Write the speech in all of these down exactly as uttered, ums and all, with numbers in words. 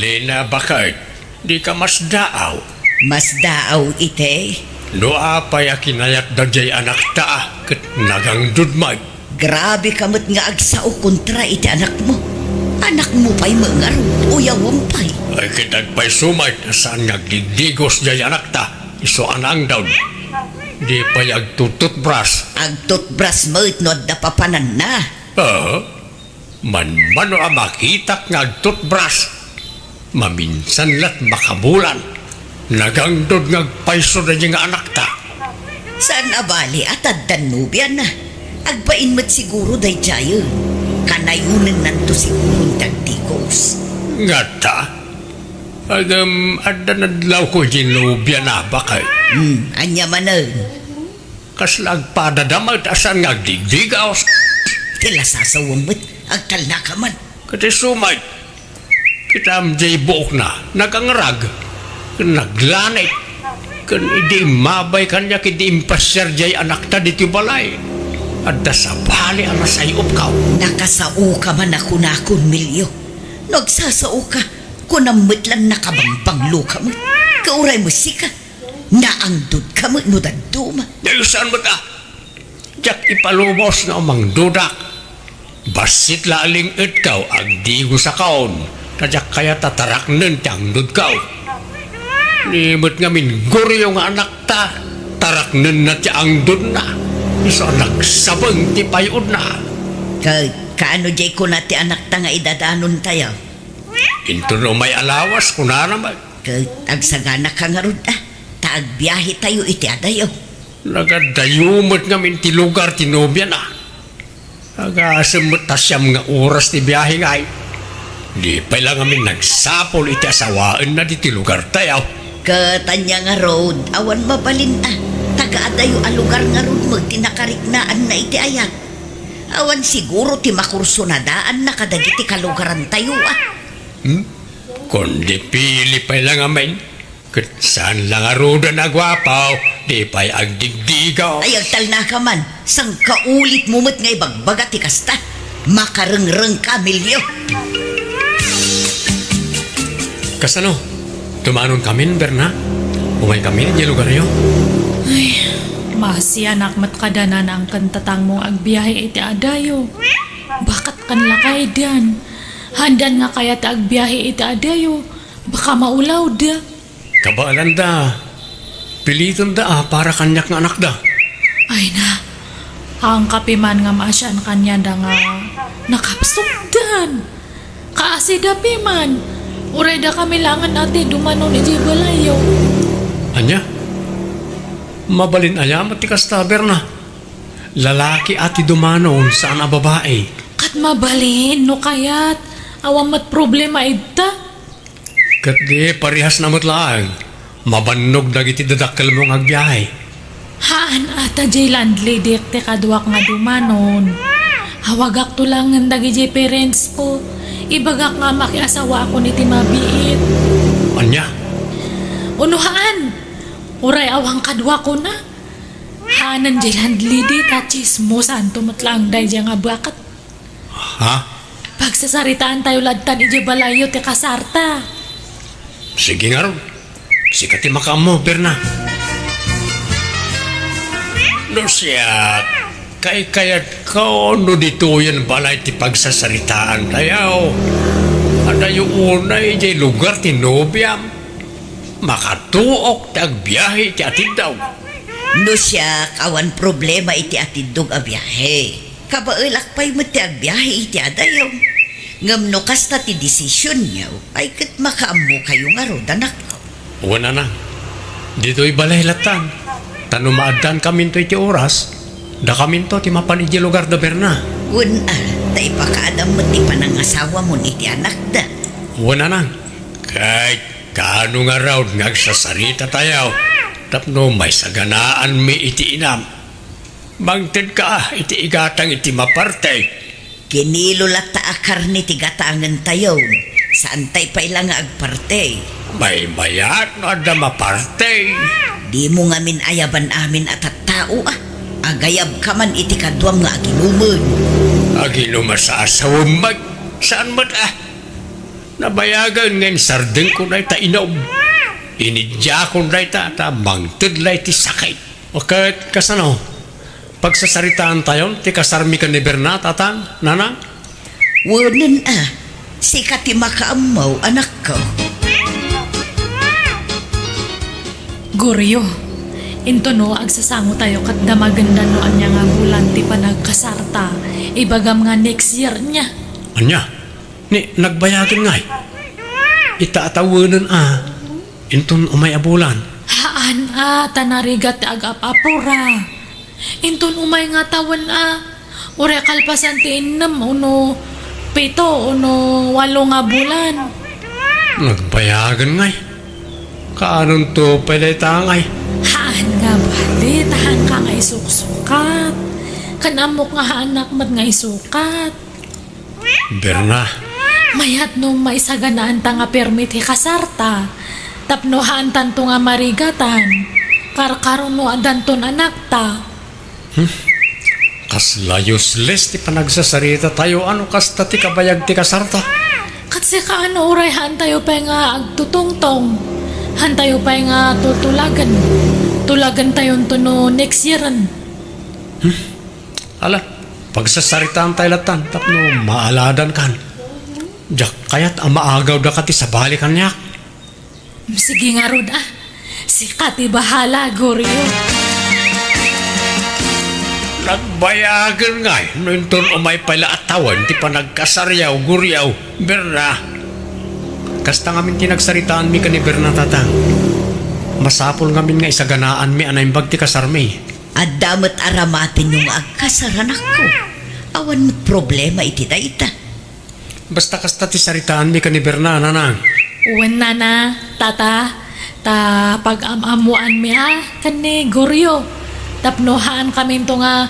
Nina, baket? Dika masdaaw? Masdaaw iti? No apay a kinayatda diay anakta, ket nagangdud met. Grabe ka met nga agsao kontra iti anakmo. Anakmo pay met ngarud, uyawem pay. Ay, ket agpayso met a saan nga agdigdigos diay anakta, isu a naangdud. Di pay agtututbras. Agtutbras met no adda papananna. Ah? Manmano a makitak nga agtutbras, maminsan la't makabulan, nagangdud nga agpayso daydi nga anakta. Saan a bali a taddan nobiana. Agbain met siguro daydiayen. Kanayonennanto siguron ti agdigos. Ngata? Agem, adda nadlawko iti nobiana, baket? Hmm, ania manen? Kasla agpadada met a saan nga agdigdigos. Ti lasasawem met, agtalnaka man. Ket isu met, kitam diay buokna, nagangrag, ken naglanit, ken idi immabay kaniak idi impasiar diay anakta ditoy balay, adda sabali a nasay-opko. Nakasaoka man a kunakon, Melio. No agsasaoka, kunam met la nakabangbangloka met. Ket uray met sika, naangdudka met no dadduma. Daytoy saan met a, diak ipalubos nga umangdudak. Bassit la a ling-etko, agdigosakon, ta diak kayat a taraknen ti angdudko. Ni met ngamin guryo nga anakta, taraknenna ti angdudna. Isu a nagsabeng ti pay-odna. Ket kaano diay kuna ti anakta nga idadanontayo? Inton umay a lawas, kunana met. Ket agsaganaka ngarud a, ta agbiahetayo iti adayo. Nagadayo met ngamin ti lugar ti nobiana. Agasem met ta siam nga oras ti biahe ngay. Di pay la ngamin nagsapul iti asawaenna ditoy lugartayo. Ket ania ngarud, awan mabalin a, taga-adayo a lugar ngarud met ti nakariknaanna iti ayat. Awan siguro ti makursunadaanna kadagiti kalugarantayo a. Hmm? Kundi pili pay la ngamin, ket saan la ngaruden a guapo, di pay agdigdigaw. Ay, agtalnaka man, sangkaulitmo met nga ibagbaga ti kasta. Makarengrengka, Melio. Kasano? Dumanonkamin, Berna? Umaykamin idiay lugaryo? Ay, maasianak met kada nanang ken tatangmo nga agbiahe iti adayo. Baket ken lakaydan. Haandan nga kayat ti agbiahe iti adayo. Baka maulawda. Kabaelanda. Pilitenda a para kaniak nga anakda. Ay na, angkapiman nga maasian kaniada nga nakapsutdan. Kaasida piman. Uray dakami laengen a ti dumanon idiay balayyo. Ania? Mabalin aya met ti kasta, Berna? Lalaki a ti dumanon, saan a babai. Ket mabalin, no kayat. Awan met problema ita. Ket di parehasna met laeng, mabannog dagiti dadakkelmo nga agbiahe. Haan a ta diay landlady ti kaduak nga dumanon. Awagakto laengen dagidiay parents ko. Ibagak nga makiasawaakon iti mabiit. Ania? Uno haan. Uray awan kaduakona. Haanen diay landlady ta tsismosanto met laeng daydiay nga baket. Ha? Pagsasaritaantayo lattan idiay balayyo ti kasarta. Sige ngarud. Sika ti makaammo, Berna. No siak, kaykayatko no ditoyen balay ti pagsasaritaantayo. Adayo unay idiay lugar ti nobiam. Makatuok ti agbiahe iti atiddog. No siak, awan problema iti atiddog a biahe. Kabaelak pay met ti agbiahe iti adayo. Ngem no kasta ti desisionyo, ay ket makaammokayo ngarud, anakko. Wen, anang. Ditoy balay lattan. Ta no maaddaankaminto iti oras, dakaminto ti mapan idiay lugar da Berna. Wen a, ta ipakaadam met ti panangasawamon iti anakda. Wen, anang. Ket kaano ngarud nga agsasaritatayo tapno maisaganaanmi iti inam? Mangtedka iti igatang iti maparte. Kinilo latta a karne ti gatangentayo. Saantay pay la nga agparte. Maymayat no adda maparte. Dimo ngamin ayaban amin a tattao a. Agayabka man iti kaduam nga aginumen. Aginum a sasawem met. Saan met a. Nabayagen nga insardengko dayta inum. Inidiakon dayta ta mangted la iti sakit. O ket kasano? Pagsasaritaantayon ti kasarmi ken ni Berna, tatang, nanang? Wenen a, sika ti makaammo, anakko. Goryo, intono agsasangotayo ket damagendan no ania nga bulan ti panagkasarta, ibagam nga next year nia. Ania? Ni, nagbayagen ngay? Ita a tawenen a, inton umay a bulan. Haan a, ta narigat ti agap-apura. Inton umay nga tawen a, uray kalpasan ti innem ono pito ono walo nga bulan. Nagbayagen ngay? Kaanonto pay dayta ngay? Haan nga bali, ta haanka nga isuksukat. Ken ammok nga haanak met nga isukat. Berna. Mayat no maisaganaanta nga permi ti kasarta, tapno haantanto nga marigatan, karkaron no addanton anakta. Hmm? Kasla useless ti panagsasarita tayo, ano kasta ti kabayag ti kasarta? Ket sika ano uray haantayo pay nga agtutungtong, haantayo pay nga tutulagen, tulagentayonto no next yearen. Hmm? Ala, pagsasaritaan tayo latan tapno maaladankan. Diak kayat a maagawda ka ti sabali kaniak. Sige ngarud a. Sika ti bahala, Goryo. Nagbayagen ngay no inton umay pay la a tawen ti panagkasaryaw, Goryo, Berna. Kasta ngamin ti nagsaritaanmi ken ni Berna, tatang. Masapul ngamin nga isaganaanmi a naimbag ti kasarmi. Adda met aramatenyo nga agkasar, anakko. Awan met problema iti dayta. Basta kasta ti saritaanmi ken ni Berna, nanang. Wen, nana, tata, ta pag-am-ammoanmi a ken ni Goryo. Tapno haankaminto nga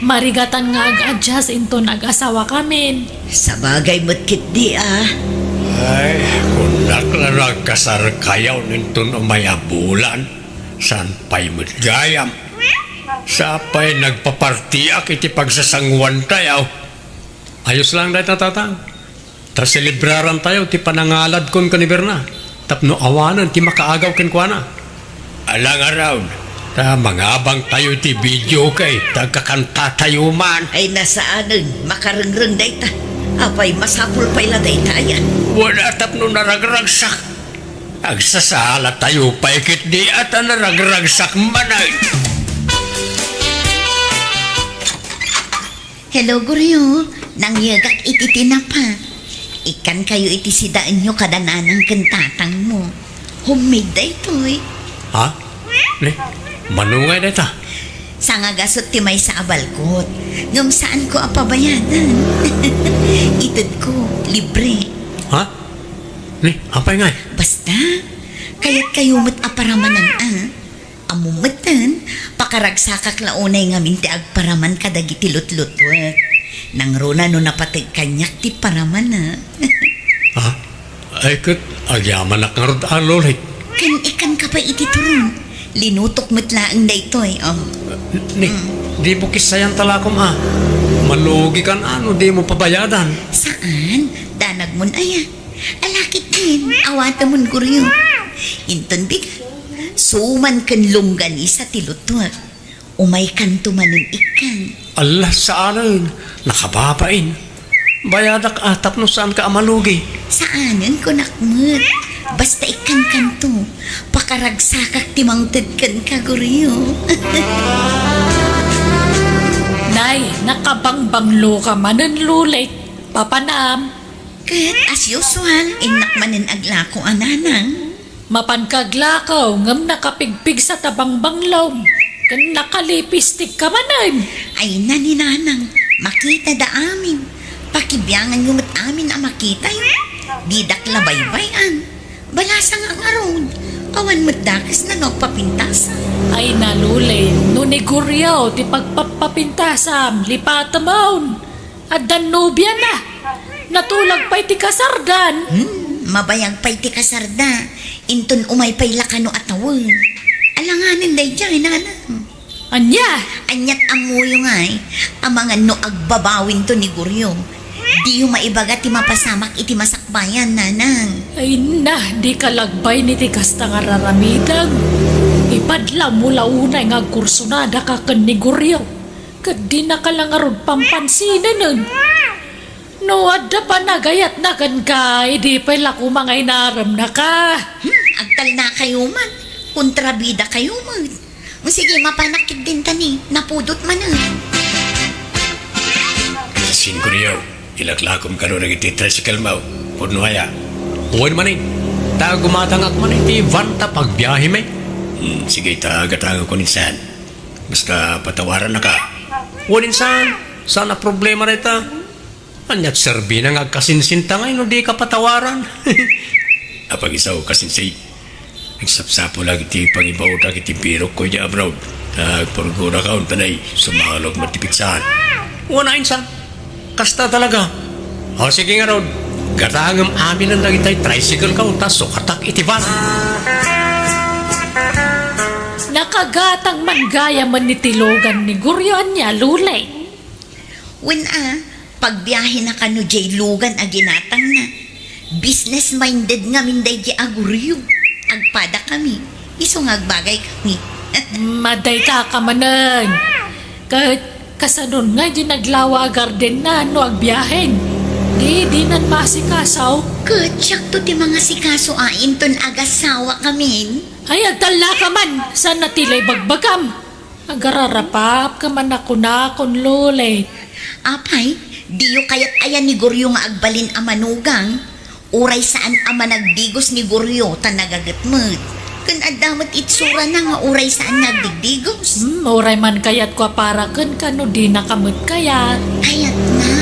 marigatan nga ag-adjust inton agasawakamin. Sabagay met ketdi a. Ay, kunak la no agkasarkayo inton umay a bulan. Saan pay met gayam? Sapay nagpapartiak iti pagsasanguantayo. Ayos lang dayta, tatang. Ta selebrarantayo ti panangaladkon ken ni Berna tapno awanen ti makaagaw kenkuana. Ala ngarud, ta mangabangtayo iti videoke ta agkakantatayo man. Ay, nasaanen, makarengreng dayta. Apay, masapul pay la dayta aya? Wen a, tapno naragragsak. Agsasalatayo pay ketdi a ta naragragsak manen. Hello, Goryo. Nangyegak iti tinapa. Ikkankayo iti sidaenyo kada nanang ken tatangmo. Homemade daytoy. Ha? Ni, mano ngay dayta? Sangagasut ti maysa a balkot. Ngem saanko a pabayadan. Itedko, libre. Ha? Ni, apay ngay? Basta, kayatkayo met a paramanan a. Ammom metten, pakaragsakak la unay ngamin ti agparaman kadagiti lutlutuek. Nangruna no napateg kaniak ti paramana. Ah, ay ket agyamanak ngarud a, Loli. Ken ikkanka pay iti turon. Linutok met laeng daytoy, oh. Ni, dimo kissayan talakom a. Malugikan a no dimo pabayadan. Saan? Danagmon aya? Ala ketdin, awatemon, Goryo. Inton bigat, suman ken longganisa ti lutuek. Umaykanto manen ikkan. Ala, saanen, nakababain. Bayadak a tapno saanka a malugi. Saanen, kunak met. Basta ikkankanto, pakaragsakak ti mangted kenka, Goryo. Nay, nakabangbangloka manen, Loli. Papanam. Ket, as usual, innak manen aglako a nanang. Mapanka aglako, ngem nakapigpigsa ta bangbanglom, ken nakalipistikka manen. Ay na ni nanang, makitada amin. Pakibianganyo met amin a makitayo. Didak la baybay-an. Balasang a ngarud, awan met dakesna no agpapintasam. Ay na, Loli, no ni Goryo ti pagpapapintasam, lipatemon. Addan nobiana. Natulag pay ti kasardan. Hmm, mabayag pay ti kasarda. Inton umay pay la kano a tawen. Alanganen daydiay, nanang. Ania? Aniat ammoyo ngay, amangan no agbabawinto ni Goryo. Diyo maibaga ti mapasamak iti masakbayan, nanang. Ay na, di ka lagbay ni ti kasta nga raramidem. Ipadlawmo la unay nga agkursunada ka ken ni Goryo. Ket di na ka la ngarud pampansinen. No adda panagayatna kenka, idi pay la koma nga inaremnaka. Hmm, agtalnakayo man. Kontrabidakayo met. Sige, mapanak ketdin ta ni, napudot manen. Sin Goryo, ilaklakom kano dagiti tricycle mo. Pudno aya? Wen manen. Ta gumatangak man iti van ta pagbiahemi. Hmm, sige, ta gatangakon insan. Basta patawarannaka. Wen insan, saan a problema dayta. Ania't serbina nga agkasinsinta ngay no di ka patawaran? Apagisaw, kasinsi. Nagsapsapulak iti pangibaodak iti birokko idiay abroad. Ta agpurgorakaon ta nay, sumalog met ti pigsa. Wen a insan. Kasta talaga. O, sige ngarud. Gatangem aminen dagitay tricycle ko, ta sukatak iti van. Nakagatang man gayamen iti lugan ni Goryo ania, Lulay. Wen a, pagbiahena kano diay lugan a ginatangna. Business-minded ngamin daydi a Goryo. Agpadakami, isu nga agbagaykami. Madayta ka manen. Ket kasanon nga di naglawa a gardenna no agbiahen? Di, dinan maasikaso. Ket siakto ti mangasikaso a inton agasawakamin. Ay, agtalnaka man. Saan a ti la ibagbagam? Agararapapka man a kunakon, Lulay. Apay, diyo kayat aya ni Goryo nga agbalin a manugang? Uray saan a managdigos ni Goryo ta nagaget met. Ken adda met itsurana nga uray saan nga agdigdigos. Hmm, uray man kayatko a para kenka no dinaka met kayat. Kayatna.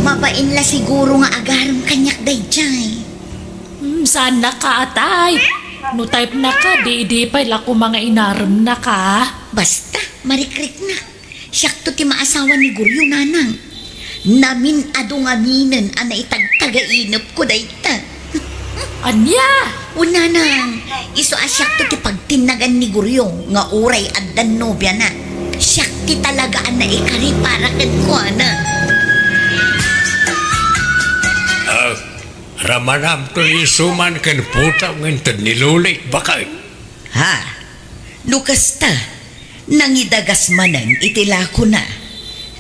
Mabain la siguro nga agarem kaniak daydiay. Hmm, saannaka a type. No typenaka, di idi pay la koma nga inaremnaka. Basta, marikriknak. Siakto ti maasawa ni Goryo, nanang. Namin-adu ngaminen a naitagtagainepko dayta. Ania? O, nanang, isu a siakto ti pagtinnagan ni Goryo nga uray addan nobiana. Siak ti talaga a naikari para kenkuana. Ah, ramanamto isuman ken putaw nga inted ni Luli, baket. Ha? No kasta, nangidagas manen iti lakona.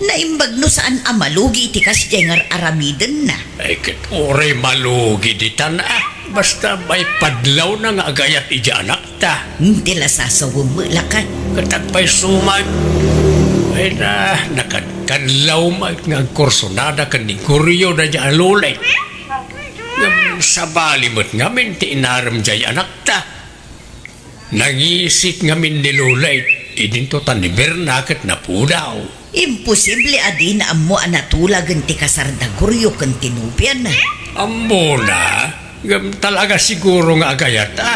Naimbag no saan a malugi iti kasdiay nga ar-aramidenna. Ay, ket uray malugi ditan a. Basta maipadlawna nga agayat idiay anakta. Hmm, ti la sasawem met la ket. Ket agpayso met. Ay na, nakadkadlaw met nga agkursunada ken ni Goryo daydiay a Luli. Ngem sabali met ngamin ti inarem diay anakta. Nangisit ngamin ni Lula it-, idinto ta ni Berna ket napudaw. Imposible a dina ammo a natulagen ti kasar da Goryo ken ti nobiana. Ammona, ngem talaga siguro nga agayat a.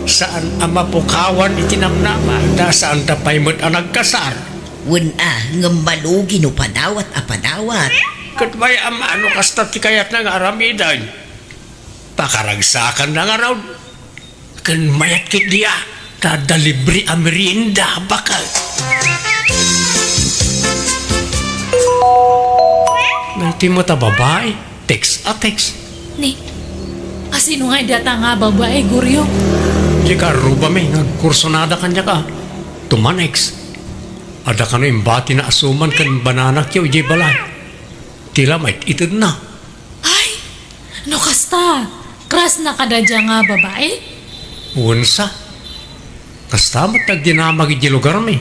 Saan a mapukawan iti namnama, ta saanta pay met a nagkasar. Wen a, ngem malugi no padawat a padawat. Ket mayat a mano kasta ti kayatna nga aramiden. Pakaragsakanna ngarud. Ken mayat ketdi a, ta adda libre a merienda, baket. Daytoy met a babai, text a text. Ni, asino ngay dayta nga babai, Goryo? Diay kaarrubami nga agkursunada kaniak a. Tumanext. Adda kano imbatina a suman ken banana cue idiay balay. Ti la mait-itedna. Ay, no kasta, crush na kada dia nga babai? Wen sa. Kasta met ti agdinamag idiay lugarmi.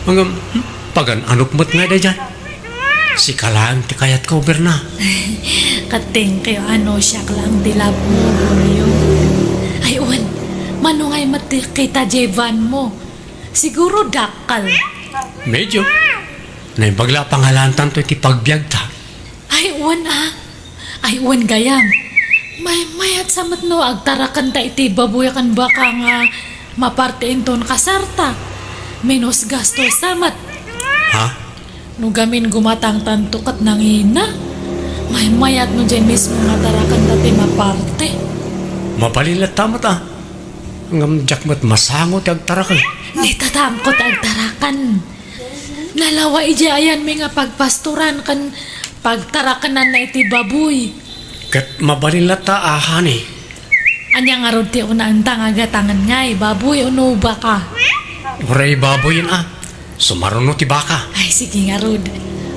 Ngem, hmm, pagan-anok met ngay daydiay. Sika laeng ti kayatko, Berna. Ket thank you, a no siak laeng ti love mo, Goryo. Ay, wen, mano ngay met ti kita diay van mo? Siguro dakkel. Medyo. Naimbag la a pangalaantanto iti pagbiagta. Ay, wen a. Ay, wen gayam. Maymayat sa met no agtarakenta iti baboy ken baka nga maparte inton kasarta. Menos gasto sa met. Ha? No gamin gumatangtanto ket nangina. Maymayat no diay mismo nga tarakenta ti maparte. Mabalin latta met a. Ngem diak met masango ti agtaraken. Ni tatangko ti agtaraken. Nalawa idiay ayanmi nga pagpastoran ken Pagtarakenanna iti baboy. Ket mabalin latta a, honey. Ania ngarud ti unaenta nga gatangen, ngay, baboy wenno baka? Uray baboyen a. Sumaruno ti baka. Ay, sige ngarud.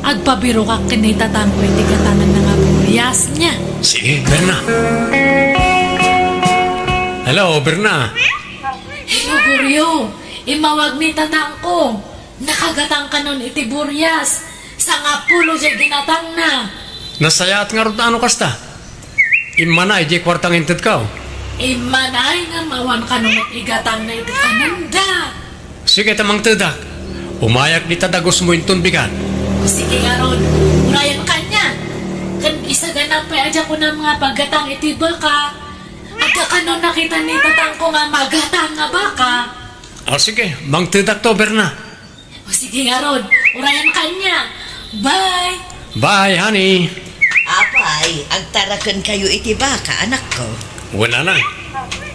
Agpabirokak ken ni tatangko iti gatangenna nga burias, nia. Sige, Berna. Hello, Berna. Hello, Goryo. Immawag ni tatangko. Nakagatang kanon iti burias. Sangapulo diay ginatangna. Nasayaat ngarud no kasta. Immanay diay kuarta nga intedko. Immanay ngem awan kano met igatangna iti kanenda. Sige ta mangtedak. Umayak dita dagusmo inton bigat. Sige ngarud, urayen kaniak. Ken isaganam pay a diak kunam nga paggatang iti baka. Adda kano nakita ni tatangko nga magatang nga baka. O sige, mangtedakto, Berna. O sige ngarud, urayen kaniak. Bye! Bye, honey. Apay, agtarakenkayo iti baka, anakko? Wen, nanang.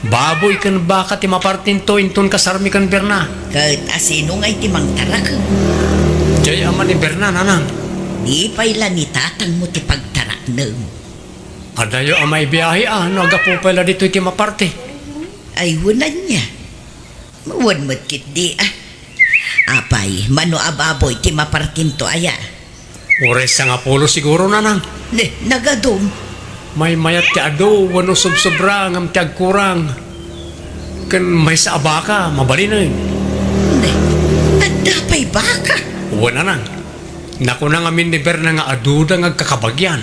Baboy ken baka ti mapartinto inton kasarmi ken Berna. Ket asino ngay ti mangtaraken? Diay ama ni Berna, nanang. Di pay la ni tatangmo ti pagtaraknem. Adayo a maibiahe a no aggapu pay la ditoy ti maparti. Ay, wen ania. Wen met ketdi a. Apay, mano a baboy ti mapartinto aya? Uray sangapulo siguro, nanang. Ne, nagadum. Maymayat ti adu wenno sobsobra ngem ti agkurang. Ken maysa a baka, mabalinen. Ne, adda pay baka? Wen, nanang. Nakuna ngamin ni Berna nga aduda nga agkakabagian.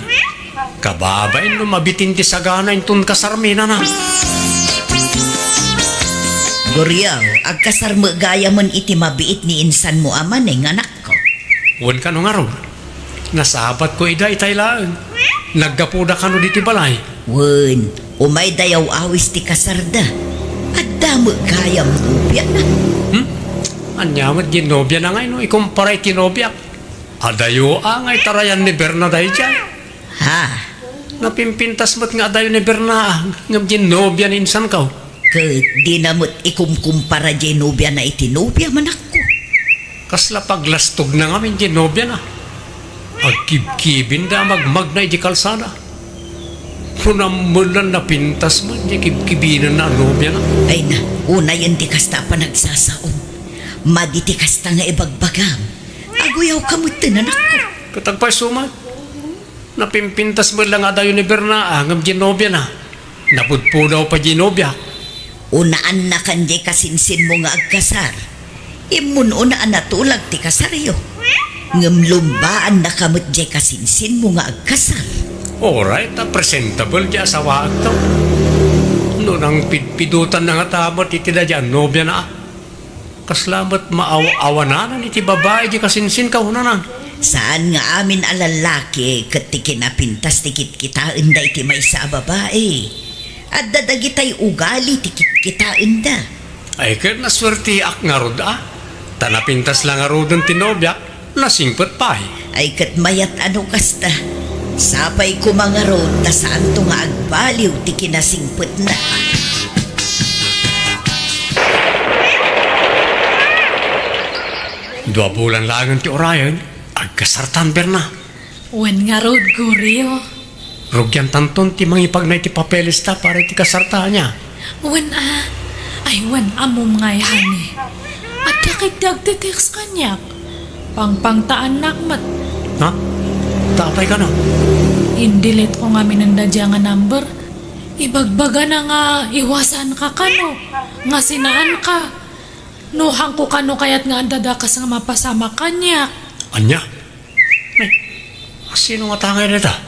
Kababain no mabitin ti sagana inton kasarmi, nanang. Goryo, agkasar met gayamen iti mabiit ni insanmo a Maneng, anakko. Wen kano ngarud. Nasabatko ida itay laeng. Naggapuda kano ditoy balay. Wen, umayda yaw-awis ti kasarda. Adda met gayam nobiana. Hmm? Ania met diay nobiana ngay no ikumpara iti nobiak? Adayo a nga itarayan ni Berna daydiay. Ha? Napimpintas met nga adayo ni Berna a, ngem diay nobia ni insanko. Ket dina met ikumkumpara diay nobiana iti nobiam, anakko. Kasla paglastogna ngamin diay nobiana. Agkibkibinda a magmagna idiay kalsada. Kunam met la napintas met diay kibkibinenna a nobiana. Ay na, unayen ti kasta a panagsasaom. Madi ti kasta nga ibagbagam. Aguyawka metten, anakko. Ket agpayso met. Napimpintas met la nga adayo ni Berna a, ngem diay nobiana. Napudpudaw pay diay nobiak. Unaannakan diay kasinsinmo nga agkasar. Immun-una a natulag ti kasaryo. Ngem lumbaannaka met diay kasinsinmo nga agkasar. Uray ta presentable diay asawaakto. No nangpidpidotanna ngata met iti daydiay a nobiana a. Kasla met maaw-awananan iti babai diay kasinsinko, nanang. Saan nga amin a lallaki ket ti kinapintas ti kitkitaenda iti maysa a babai. Adda dagitay ugali ti kitkitaenda. Ay, ket nasuerteak ngarud a. Ta napintas la ngaruden ti nobiak. Nasingpet pay. Ay, ket mayat a no kasta. Sapay koma ngarud ta saanto nga agbaliw ti kinasingpetna. Dua bulan laengen ti urayen, agkasartan, Berna. Wen ngarud, Goryo. Rugiantanton ti mangipagna iti papelesta para iti kasarta, ania? Wen a. Ay, wen, ammom ngay, honey. Adda ketdi agte-text kaniak. Pangpangtaannak met. Ha? Ta apay kano? Indelete ko ngamin daydiay nga number. Ibagbagana nga iwasanka kano, nga sinaanka. No haanko kano kayat nga adda dakes nga mapasamak kaniak. Ania? Ay, asino ngata ngay dayta?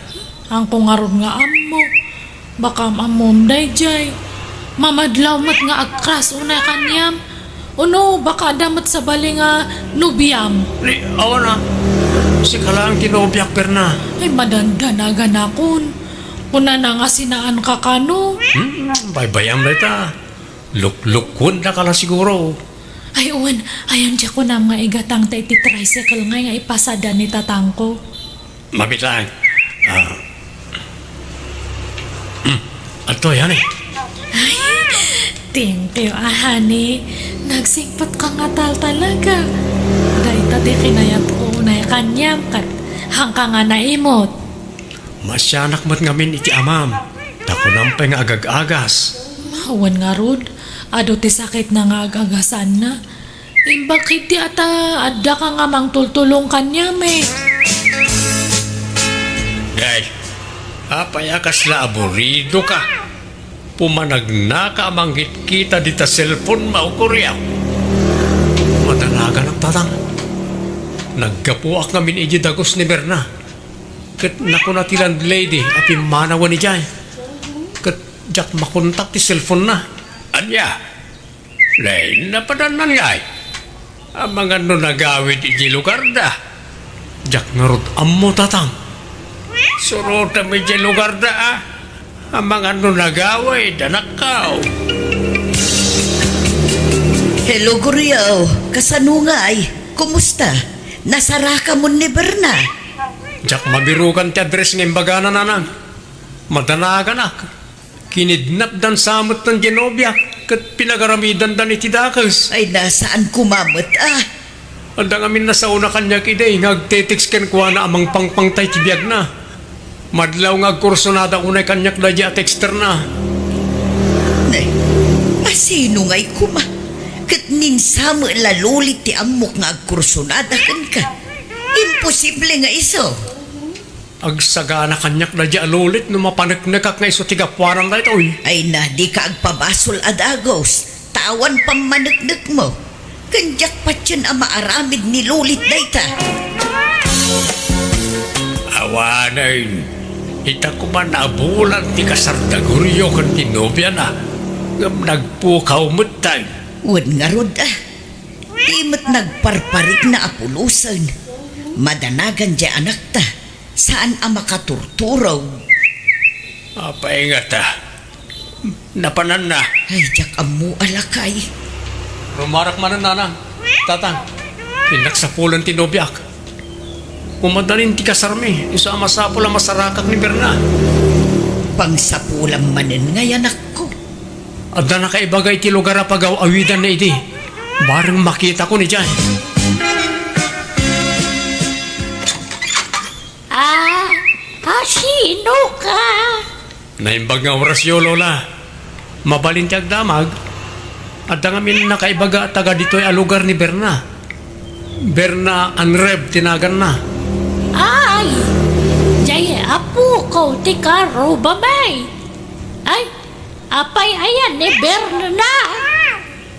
Haanko ngarud nga ammo. Baka am-ammom daydiay. Mamadlaw met nga agcrush unay kaniam. Uno, baka adda met sabali nga nobiam. Ni, awan a. Sika laeng ti nobiak, Berna. Ay, madandanaganakon. Kunana nga sinaanka kano. Hmm, baybay-am dayta. Luklukuendaka la siguro. Ay, wen, ayan diay kunam nga igatangta iti tricycle ngay nga ipasada ni tatangko. Mabiit laeng. Ah. Hmm. Adtoy, honey. Ay, thank you, ah, honey. Nagsingpetka nga tal talaga. Dayta ti kinayatko unay kaniam ket Haanka nga naimut. Maasianak met ngamin iti amam, ta kunam pay nga agag-agas. Wen ngarud, adu ti sakitna nga agagasanna. Imbag ketdi a ta addaka nga mangtultulong kaniami. Day, apay a kasla aburidoka? Pumanagnaka a mangkitkita dita cellphone-mo, Guriaw. Madanaganak, Tatang. Naggapuak ngamin idiay dagus ni Berna. Ket nakuna ti landlady a pimmanawen idiay. Ket diak makontak ti cellphone-na. Ania? Nay, napadannan ngay? Amangan no nagawid idiay lugarda. Diak ngarud ammo, Tatang. Surotem idiay lugarda, a. Amangan no nagawid, anakko. Hello, Guriaw. Kasano ngay? Kumusta? Nasarakamon ni Berna? Diak mabirukan ti address nga imbagana, Nanang. Madanaganak. Kinidnapdan sa metten diay nobiak ket pinagaramedandan iti dakes. Ay, nasaan koma met, a? Adda ngamin nasaona kaniak idi nga agte-text kenkuana a mangpangpangta iti biagna. Madlaw nga agkursonada unay kaniak daydi a texterna. Nay, asino ngay koma? Ket ninsa met la Lolit ti ammok nga agkursonada kenka? Imposible nga isu. Agsagana kaniak daydi a Lolit no mapaneknekak nga isu ti gapuanan daytoy. Ay na, dika agpabasol a dagus, ta awan pammaneknekmo. Ken diak patien a maaramid ni Lolit dayta. Awanen, ita koma naabulan ti kasar da Guriaw ken ti nobiana, ngem nagpukaw metten. Wen ngarud, a. Di met nagparparikna a pulosen. Madanagan diay anakta. Saan a makaturturog. Apay ngata? Napananna. Ay, diak ammo a lakay. Rumarak manen, Nanang. Tatang, innak sapulen ti nobiak. Umadanin ti kasarmi, isu a masapul a masarakak ni Berna. Pangsapulam manen ngay, anakko. Adda nakaibaga iti lugar a pagaw-awidanna idi. Bareng makitakon idiay. Ah, asino ka? Naimbag nga orasyo, Lola. Mabalin ti agdamag. Adda ngamin nakaibaga a taga ditoy a lugar ni Berna. Berna Anreb ti naganna. Ay, diay apuko ti karubami. Ay, apay aya ni Berna?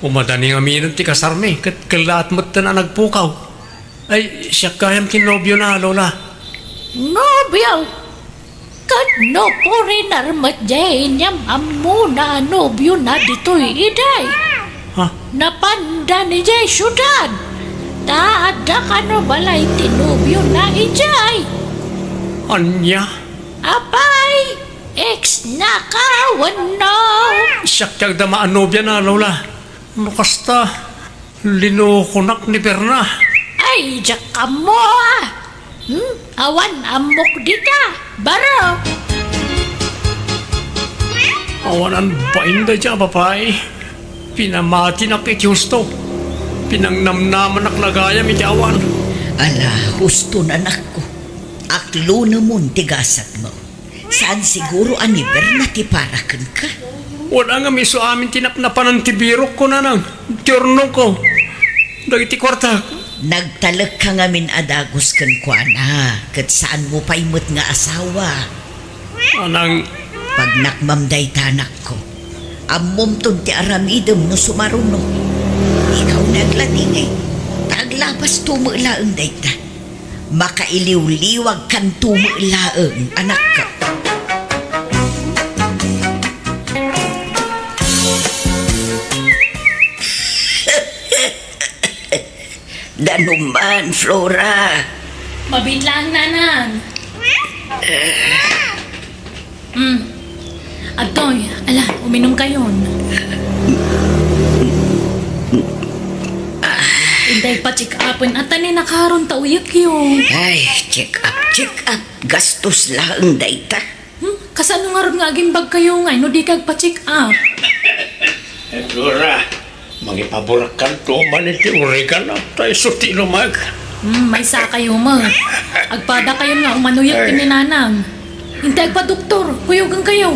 Umadani ngaminen ti kasarmi, ket kellaat metten a nagpukaw. Ay, siak gayam ti nobiona, Lola. Nobio? Ket no foreigner met diay inyam-ammona a nobiona ditoy idiay? Ha? Napandan idiay siudad. Ta adda kano balay ti nobiona idiay. Ania? Apay, ex naka wenno? Siak ti agdama a nobiana, Lola. No kasta, linokonak ni Berna. Ay, diak ammo, a. Hmm? Awan ammok dita. Baro. Awanan bain dayta a babai. Pinamatinak iti husto. Pinangnamnamanak la gayam iti awan. Ala, huston, anakko. Aklonemon ti gasatmo. Saan siguro a ni Berna ti para kenka? Wala ngem isu amin ti napnapanan ti birokko, Nanang, ti urnongko, dagiti kuartak. Nagtalekka ngamin a dagus kenkuana, ket saanmo pay met nga asawa. Anang. Pagnakmam dayta, anakko. Ammomton ti aramidem no sumaruno. Ikaw nga aglatingay, ta aglabasto met laeng dayta. Makailiwliwagkanto met laeng, anakko. Danuman, Flora. Mabiit laeng, Nanang. Hmm. Adtoy, ala, uminumkayon. Inday pa-check-upen, ata ni nakaron ta uyekyo. Ay, check-up, check-up. Gastos laeng dayta. Hmm? Kasano ngarud nga agimbagkayo nga no dika agpa-check-up? Flora, mangipaburakkanto man iti oregano, ta isu ti inumag. Hmm, maysakayo met. Agpadakayon nga umanuyek ken ni Nanang. Inti agpadoktor, kuyogenkayo.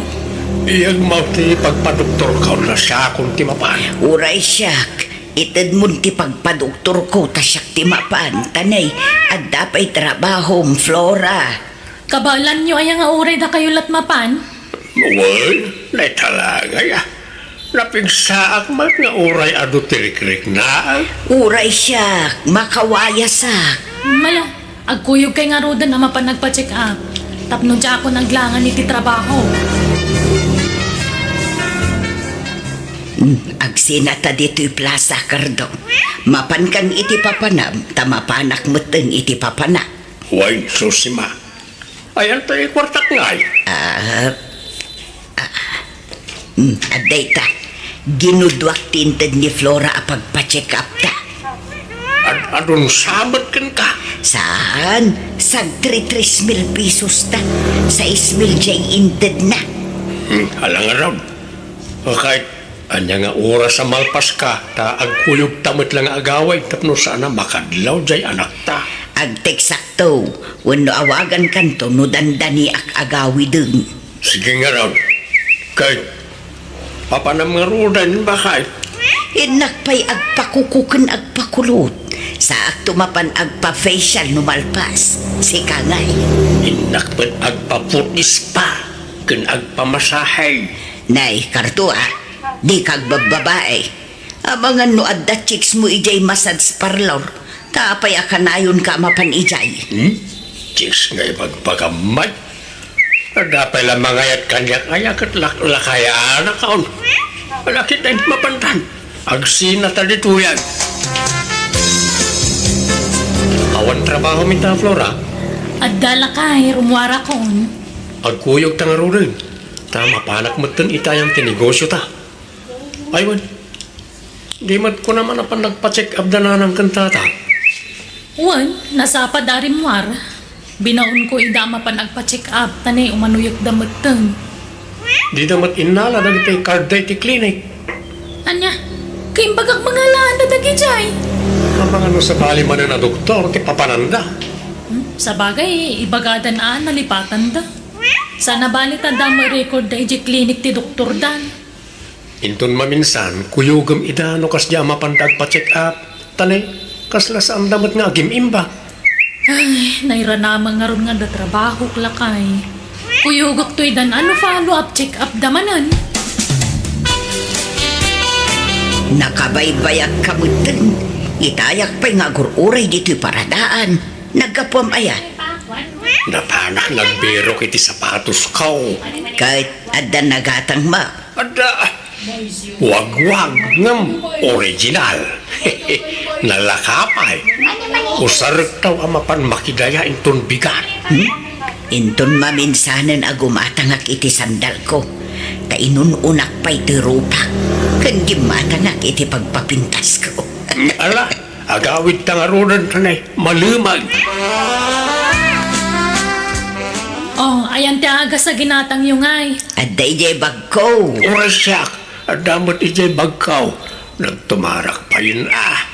Iyagmaw ti pagpadoktorko no siakon ti mapan. Uray siak, itedmon ti pagpadoktorko ta siak ti mapan, ta nay, adda pay trabahom, Flora. Kabaelanyo aya nga uray dakayo lat mapan? Wen, nay talagay a. Napigsaak met nga uray adu ti rikriknaak. Uray siak, makawayasak. Mala, agkuyogkay ngaruden a mapan agpa-check up. Tapno diakon aglangan iti trabaho. Hmm, agsinata ditoy plaza, Cardo. Mapankan iti papanam, ta mapanak metten iti papanak. Wen, Susima. Ayan ti kuartak ngay? Ah, ah, mm, adda ita. Ginuduak ti inted ni Flora a pagpa-check up ta. Ad-, adun sabet kenka? Saan? Sagtri tres mil pesos ta. Sais mil jay inted na. Hmm, alangaron. Bakit? Ania nga oras a malpaska, ta agkuyogta met la nga agawid tapno saan a makadlaw jay anakta. Agteksakto, wenno awagankanto no dandaniak agawiden. Sige ngarud. Ket, papanam ngaruden, bakit? Innak pay agpakuko ken agpakulot. Saakto mapan agpa-facial no malpas. Sika ngay. Innak met agpa-foot spa ken agpamasahe. Nay, Cardo, a, dika agbabbabae. Amangan no adda chicks mo idiay massage parlor, ta apay a kanayonka a mapan idiay? Hmm? Chicks nga ibagbagam met? Adda pay la mangayat kaniak aya ket laklakayanakon. Wala kita mapantan. Agsina ta ditoyen. Awan trabahom ita, Flora? Adda lakay, rummuarakon. Agkuyogta ngaruden. Ta mapanak metten ita yan ti negosiota. Ay, wen. Di met kunam a napan nagpa-check up da nanang ken tatang? Wen, nasapa da rimmuar. Binaonko ida a mapan agpa-check up, ta ne umanuyek da metten. Dida met innala dagiti card da iti clinic. Ania? Kaimbagak mangalaan da dagidiay. Amangan no sabali manen a doktor ti papananda. Hmm, sabagay, ibagadan a nalipatanda. Saan a bali ta adda met record da idiay clinic ti doktor dan. Inton maminsan, kuyogem ida no kasdiay a mapanda agpa-check up. Ta ne, kasla saanda met nga agim-imbag. Ay, nairanaman ngarud nga adda trabahok, lakay. Kuyogek toy dan a no follow-up check-up da manen. Nakabaybayagka metten, itayak pay nga agur-uray ditoy paradaan. Naggapuam aya? Napanak nagbirok iti sapatosko. Ket adda nagatang met? Adda. Wagwag ngem original. Nalaka pay. Usarektaw a mapan makidaya inton bigat. Hmm? Inton maminsanen a gumatangak iti sandalko, ta inun-unak pay ti rupak, ken gimmatangak iti pagpapintasko. Ala, agawidta ngaruden ta ne, malemag. Oh, ayan ti agas a ginatangyo ngay. Adda idiay bagko. Uray siak, adda met idiay bagko. Nagtumarak payen a.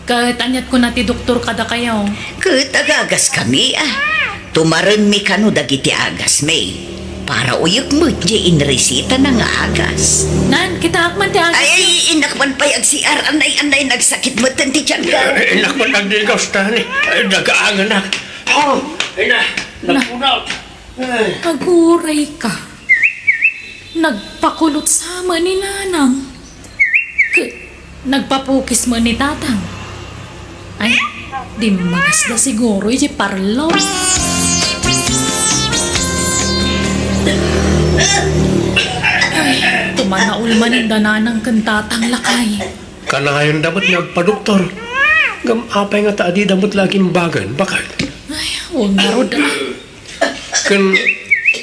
Ket aniat kuna ti doktor kadakayo? Ket agagaskami a. Tumarenmi kano dagiti agasmi. Para uyek met diay inresitana nga agas. Nan, kitaak man ti agas. Ay, ay, innak man pay agsiar, anay, anay, nagsakit met ti tiyanko. Eh, innak man agdigaw ta ni, eh, nagaanganak. Oh, ina, na, napunot. Eh. Aguray ka. Nagpakulot sa ama ni Nanang. K-, nagpapukis mo ni Tatang. Ay, dimmagasda siguro iti parlo. Ay, tumanaol manen da Nanang ken Tatang, lakay. Kanayonda met nga agpadoktor. Ngem apay nga ta adida met la agimbagen, bakit? Ay, wen ngarud, a. Ken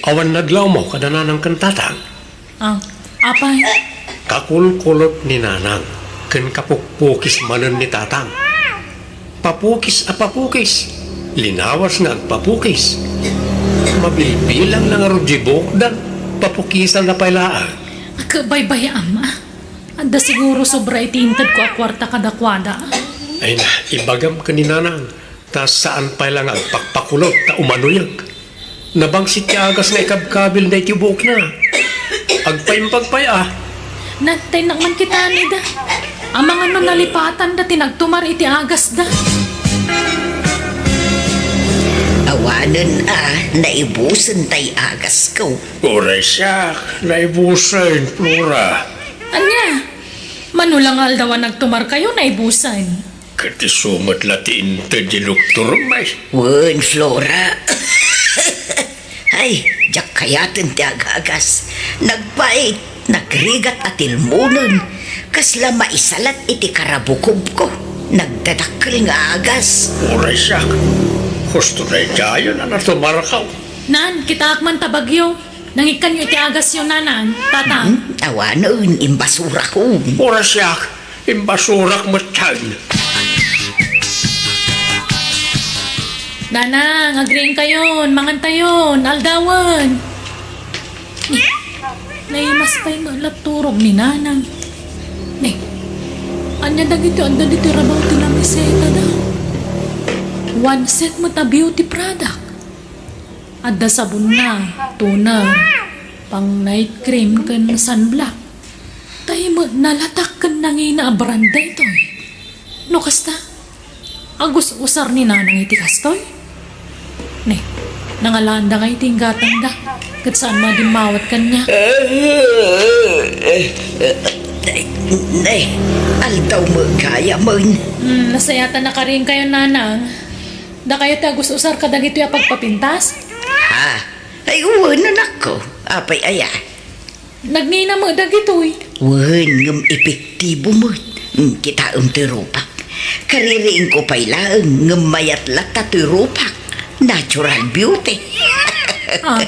awan nadlawmo kada Nanang ken Tatang? Ah, apay? Kakulkulot ni Nanang ken kapukpukis manen ni Tatang. Papukis a papukis. Linawas nga agpapukis. Mabilbilang na ngarud diay buokdan. Papukisanna pay laeng. Agbaybay-am, a. Adda siguro sobra iti intedko a kuarta kadakuada. Ay na, ibagam ken ni Nanang. Ta saan pay la nga agpakpakulot ta umanuyek. Nabangsit ti agas nga ikabkabil daytoy buokna. Agpaimbag pay a. Nagtaynak man kita ni da. Amangan no nalipatanda ti nagtumar iti agasda. Awanen a, naibusen tay agasko. Uray siak, naibusen, Flora. Ania? Mano la nga aldaw a nagtumarkayo, naibusen? Ket isu met la ti inted ti doktor, may. Wen, Flora. Ay, diak kayaten ti agagas. Nagpait, nagrigat a tilmonen. Kasla maisalat iti karabukobko. Nagdadakkel nga agas. Uray siak. Husto daydiayen a natumarkaw. Nan, kitaak man ta bagyo. Nangikkanyo iti agasyo, Nanang, Tatang. Hmm? Awanen, imbasurakon. Uray siak, imbasurak metten. Nanang, agriingkayon, mangantayon, aldawen. Ni, naimas pay met la turog ni Nanang. Ni, ania dagiti adda ditoy rabaw ti lamiseta da? One set met a beauty product. Adda sabonna, toner, pang night cream ken sunblock. Tay met nalatak ken nangina a brand daytoy. No kasta, agus-usar ni Nanang iti kastoy? Ne, nangalaanda nga iti inggatangda, ket saan madimmawat kaniak. Nay, nay, aldaw met gayam. Hmm, nasayatan a karinkayo, Nanang. Dakayo ti agus-usar kadagitoy a pagpapintas? Ha? Ay, wen, anakko. Apay aya? Nagngina met dagitoy. Wen, ngem epektibo met. Hmm, kitaem ti rupak. Kaririingko pay laeng, ngem mayat latta ti rupak. Natural beauty. Ah.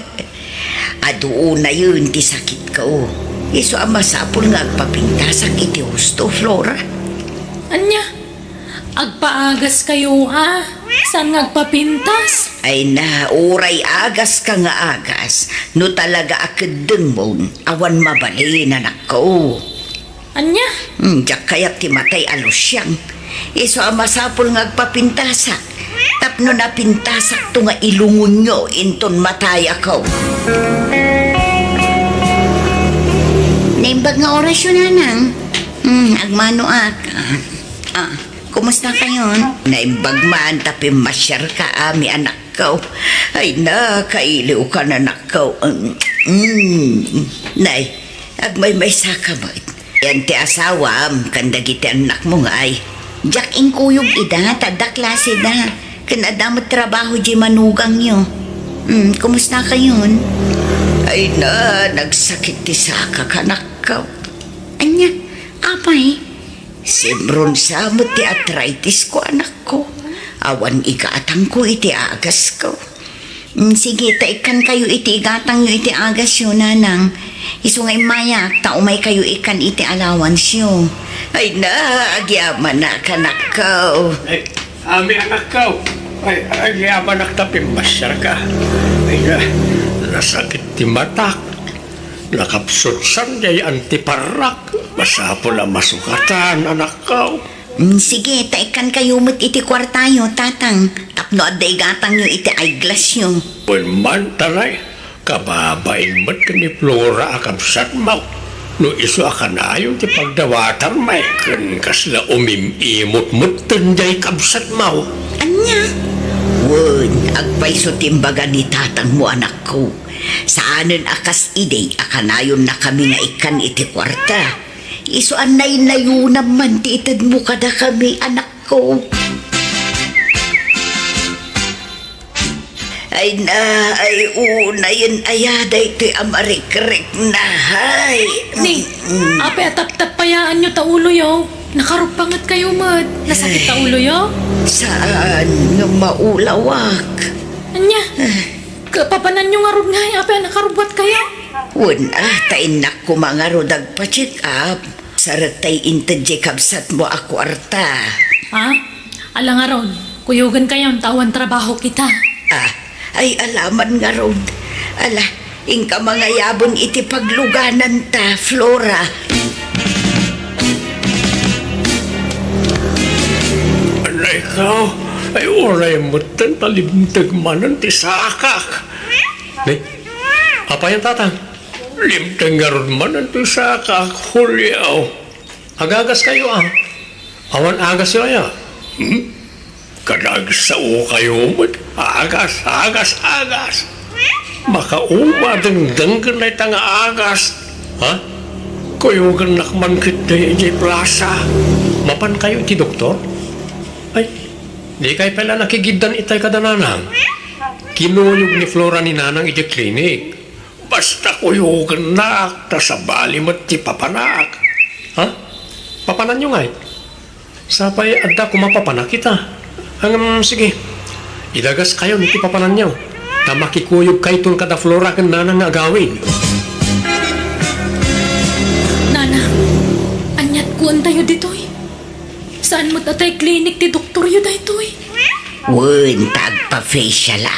Adu unayen ti sakitko. Isu a masapul nga agpapintasak iti husto, Flora. Ania? Agpaagas kayo, a? Saan nga agpapintas? Ay na, uray agas ka nga agas, no talaga a keddengmon, awan mabalin, anakko. Ania? Hmm, diak kayat ti matay a lusiang. Isu a masapul nga agpapintasak. Tapno napintasakto nga ilungonyo inton matayako. Naimbag nga orasyo, Nanang. Hmm, agmanoak. Ah. Ah, kumusta kayon? Naimbag man ta pimmasiarka, ami, anakko. Ay, nakailiwka, anakko. Mm, mm. Nay, agmaymaysaka met. Yan ti asawam, ken dagiti annakmo ngay. Diak inkuyog ida, ta adda klaseda. Ken adda met trabaho diay manugangyo. Mm, kumusta kayon? Ay na, nagsakit ti sakak, anakko. Ania, apay? Simronsa met ti arthritis ko, anakko. Awan igatangko iti agasko. Mm, sige, ta ikkankayo iti igatangyo iti agasyo, Nanang. Isu nga immayak, ta umaykayo ikkan iti allowance yo. Ay na, agyamanak, anakko. Ay, ami, anakko. Ay, agyamanak ta pimmasiarka. Ay na, nasakit ti matak. Nakapsutsan diay antiparrak. Masapul a masukatan, anakko. Mm, sige, ta ikkankayo met iti kuartayo, Tatang, tapno adda igatangyo iti eyeglassyo. Wen man, ta nay, kababain met ken ni Flora a kabsatmo. No isu a kanayon ti pagdawatam, may ken kasla umim-imot metten diay kabsatmo. Ania? Wen, agpayso ti imbaga ni tatangmo, anakko. Saanen a kas idi a kanayonnakami nga ikkan iti kuarta. Isu a naynayonam man ti itedmo kadakami, anakko. Ay na, ay unayen aya daytoy a marikrikna, hay. Ni, mm, apay a taptappayaanyo ta uloyo? Nakaruppangetkayo met. Nasakit ta uloyo? Saan, ngem maulawak. Ania? Ay. Kapapananyo ngarud ngay, apay a nakarubbuatkayo? Wen, ah, ta innak koma ngarud agpa-check up. Sarek tay inted diay kabsatmo a kuarta. Ha? Ala ngarud, kuyogenkayon ta awan trabaho kita. Ah, ay, ala man ngarud. Ala, inka mangayaben iti paglugananta, Flora. Anay ko, Ay, uray metten ta limteg manen ti sakak. Ne? Apayan, Tatang? Limteg ngarud manen ti sakak, Julio. Agagas kayo, ah. Awan agas yo aya. Hmm? Kadagsaw kayo met. Agas, agas, agas. Makauma dengdenggen dayta nga agas. Ha? Kuyogennak man ketdi idiay plaza. Mapan kayo iti doktor? Ay, di kay pala nakigiddan itay kada nanang. Kinuyog ni Flora ni nanang idiay klinik. Basta kuyogennak, ta sabali met ti papanak. Ha? Papananyo ngay? Sapay adda koma papanak ita. Ngem, sige. Idagas kayo iti papananyo. Ta makikuyog kayton kada Flora ken nanang nga agawid. Nana, aniat kuan tayo ditoy? Saan met atay klinik ti doktoryo daytoy? Wen, ta agpa-facial a.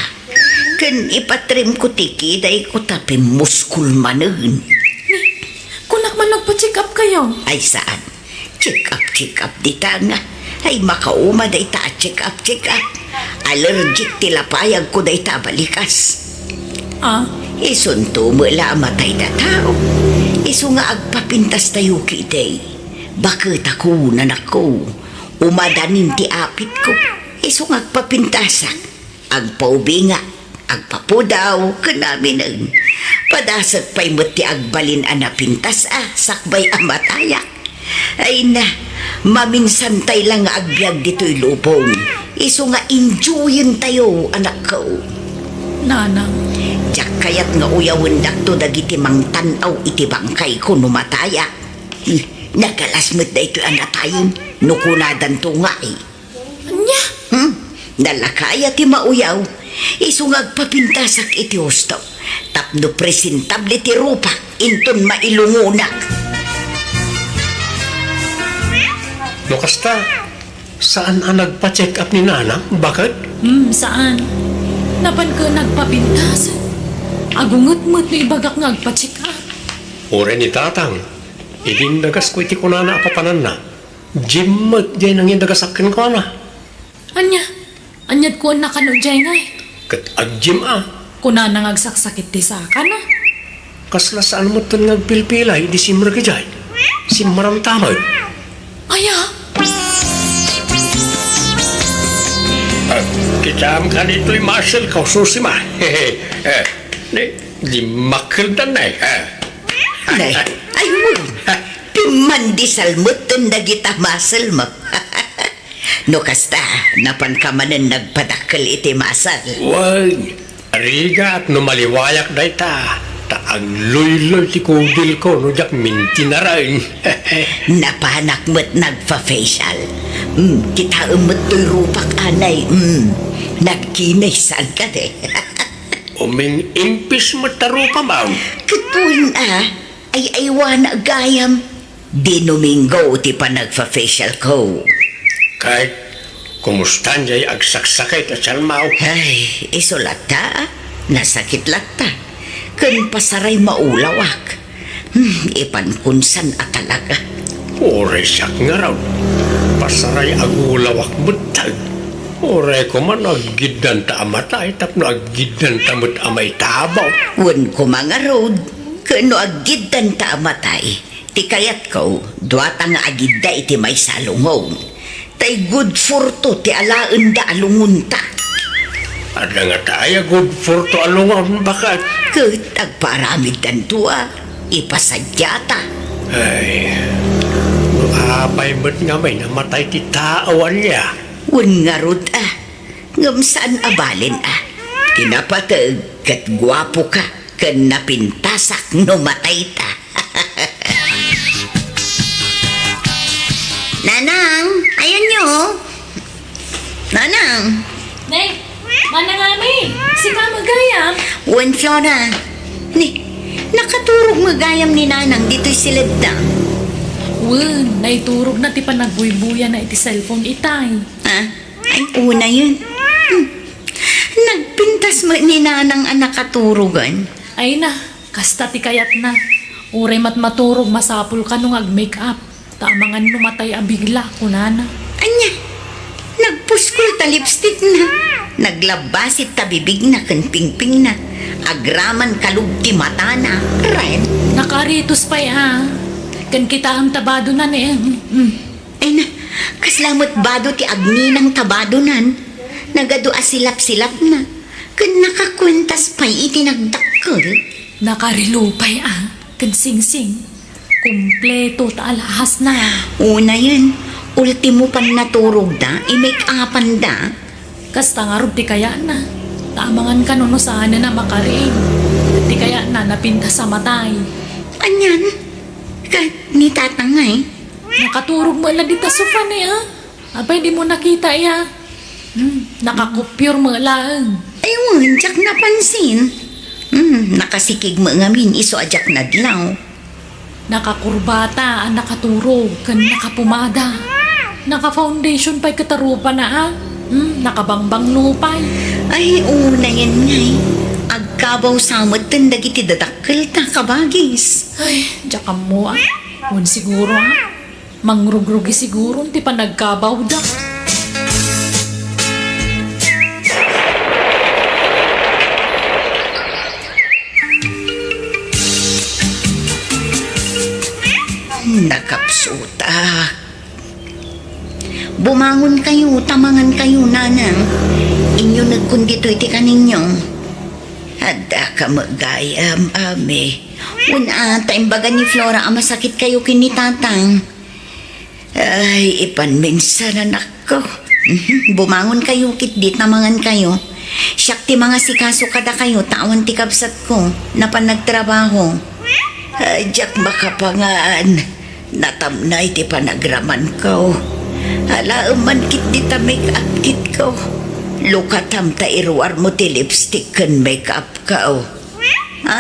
Ken ipatrimko ti kidayko ta pimmuskol manen. Ni, kunak man nagpa-check up kayo? Ay, saan? Check up, check up dita nga. Ay, makauma dayta a check up, check up. Allergic ti lapayagko dayta a balikas. Ah? Isunto met la a matay da tao. Isu nga agpapintas tayo kidi. Baketako, nanakko. Umadanin ti apitko. Isu nga agpapintasak. Agpaubingak, agpapudaw, ken aminen. Padasek pay met ti agbalin a napintas a sakbay a matayak. Ay na, maminsan tay la nga agbiag ditoy lubong. Isu nga enjoyen tayo, anakko. Nanang. Diak kayat nga uyawendakto dagiti mangtan-aw iti bangkayko no matayak. Hmm, nagalas met daytoy a natayen no kunadanto nga, eh. Ania? Hmm? Nalakaya ti mauyaw. Isu nga agpapintasak iti husto. Tapno presentable ti rupak inton mailungonak. No kasta, saan a nagpa-check up ni Nanang? Baket? Hmm, saan. Napan ket nagpapintas. Agunget met no ibagak nga agpa-check up. Uray ni Tatang, idi indagasko iti kunana a papananna. Gym met diay nangidagasak kenkuana. Ania? Aniat kuanna kano diay ngay? Ket ag-gym a. Kunana nga agsaksakit ti sakana. Kasla saan metten nga agpilpilay idi simrek idiay? Simmaramta met. Aya? Ah, kitaem kadi toy muscle ko, Susima. Eh, di, di makkeldan na eh. Ah. Nay, ay mo. Pimmandisal metten dagita muscle mo. No kasta, napanka manen nagpadakkel iti muscle. Wen, rigat no maliwayak dayta, ta agluyloy ti kudilko no diak mintinaren. Napanak met nagfa-facial. Mm, kitaem met toy rupak anay. Mm, nagkinis saan kadi. Uming-impis met ta rupa, ma'am. Ket wen a, ay-aywana gayam. Di Domingo ti panagfa-facial ko. Ket, kumustan diay agsaksakit a tiyanmo? Ay, isu latta, nasakit latta. Ken pasaray maulawak. Hmm, ipankon saan a talaga. Uray siak ngarud, pasaray agulawak metten. Uray koma no aggiddanta a matay tapno aggiddanta met a maitabaw. Wen koma ngarud, ken no aggiddanta a matay, ti kayatko, duata nga agidda iti maysa a lungon. Tay good for two ti alaenda a lungonta. Adda ngata aya good for two a lungon, baket? Ket agpaaramiddanto a, ipasadiata. Ay, no apay met ngamin a matay ti tao ania? Wen ngarud a, ngem saan a balin a. Ti napateg ket guapo ka ken napintasak no matayta. Nanang, ayanyo. Nanang. Nay, Manang Ami, sika met gayam? Wen, Flora. Ni, nakaturog met gayam ni Nanang ditoy siledda? Wen, naiturogna ti panagbuybuyana iti cellphone itay. Ah, ay, unayen. Hmm. Nagpintas met ni Nanang a nakaturogan. Ay na, kasta ti kayatna. Uray met maturog, masapul kano nga ag-make up. Ta amangan no matay a bigla, kunana. Ania? Nagpus-, Kulta lipstickna. Naglabbasit ta bibigna ken pingpingna. Agraman kalub ti matana. Ren. Nakaritos pay a. Ken kitaem ta badonan eh. Mm. Ay na, kasla met bado ti agninang ta badonan. Nagadu a silap-silapna. Ken nakakuentas pay iti nagdakkel. Nakarelo pay a. Ken singsing. Kompleto ta alahasna. Unayen, ultimo pannaturogda, i-make-upanda. Kasta ngarud ti kayatna. Ta amangan kano no saanen a makariing. Ti kayatna, napintas a matay. Anian? Ket ni Tatang ngay? Nakaturog met la dita sofa ni, ah. Apay, dimo nakita, iya? Hmm, nakakupyor met laeng. Ay, wen, diak napansin. Hmm, nakasikig met ngamin, isu a diak nadlaw. Nakakurbata a nakaturog ken nakapumada. Naka-foundation pay ket a rupana, ah. Hmm, nakabangbanglo pay. Ay, unayen ngay. Agkabaw sa metten dagiti dadakkelta, kabagis. Ay, diak ammo, ah. Wen siguro, ah. Mangrugrugi siguron ti panagkabawda. Nakapsutak. Bumangon kayo, ta mangan kayo, nanang. Inyo nagkunditoy ti kaninyo. Adda ka met gayam, ami. Wen a, ta imbaga ni Flora a masakit kayo ken ni Tatang. Ay, ipanminsan, anakko. Mhm, bumangon kayo, ket dita mangan kayo. Siak ti mangasikaso kadakayo, ta awan ti kabsatko, napan nagtrabaho. Ay, diak makapangan. Natamnay ti panagramanko. Alaem man ket dita make-up kitko. Lukatam ta iruarmo ti lipstick ken make-upko. Ha?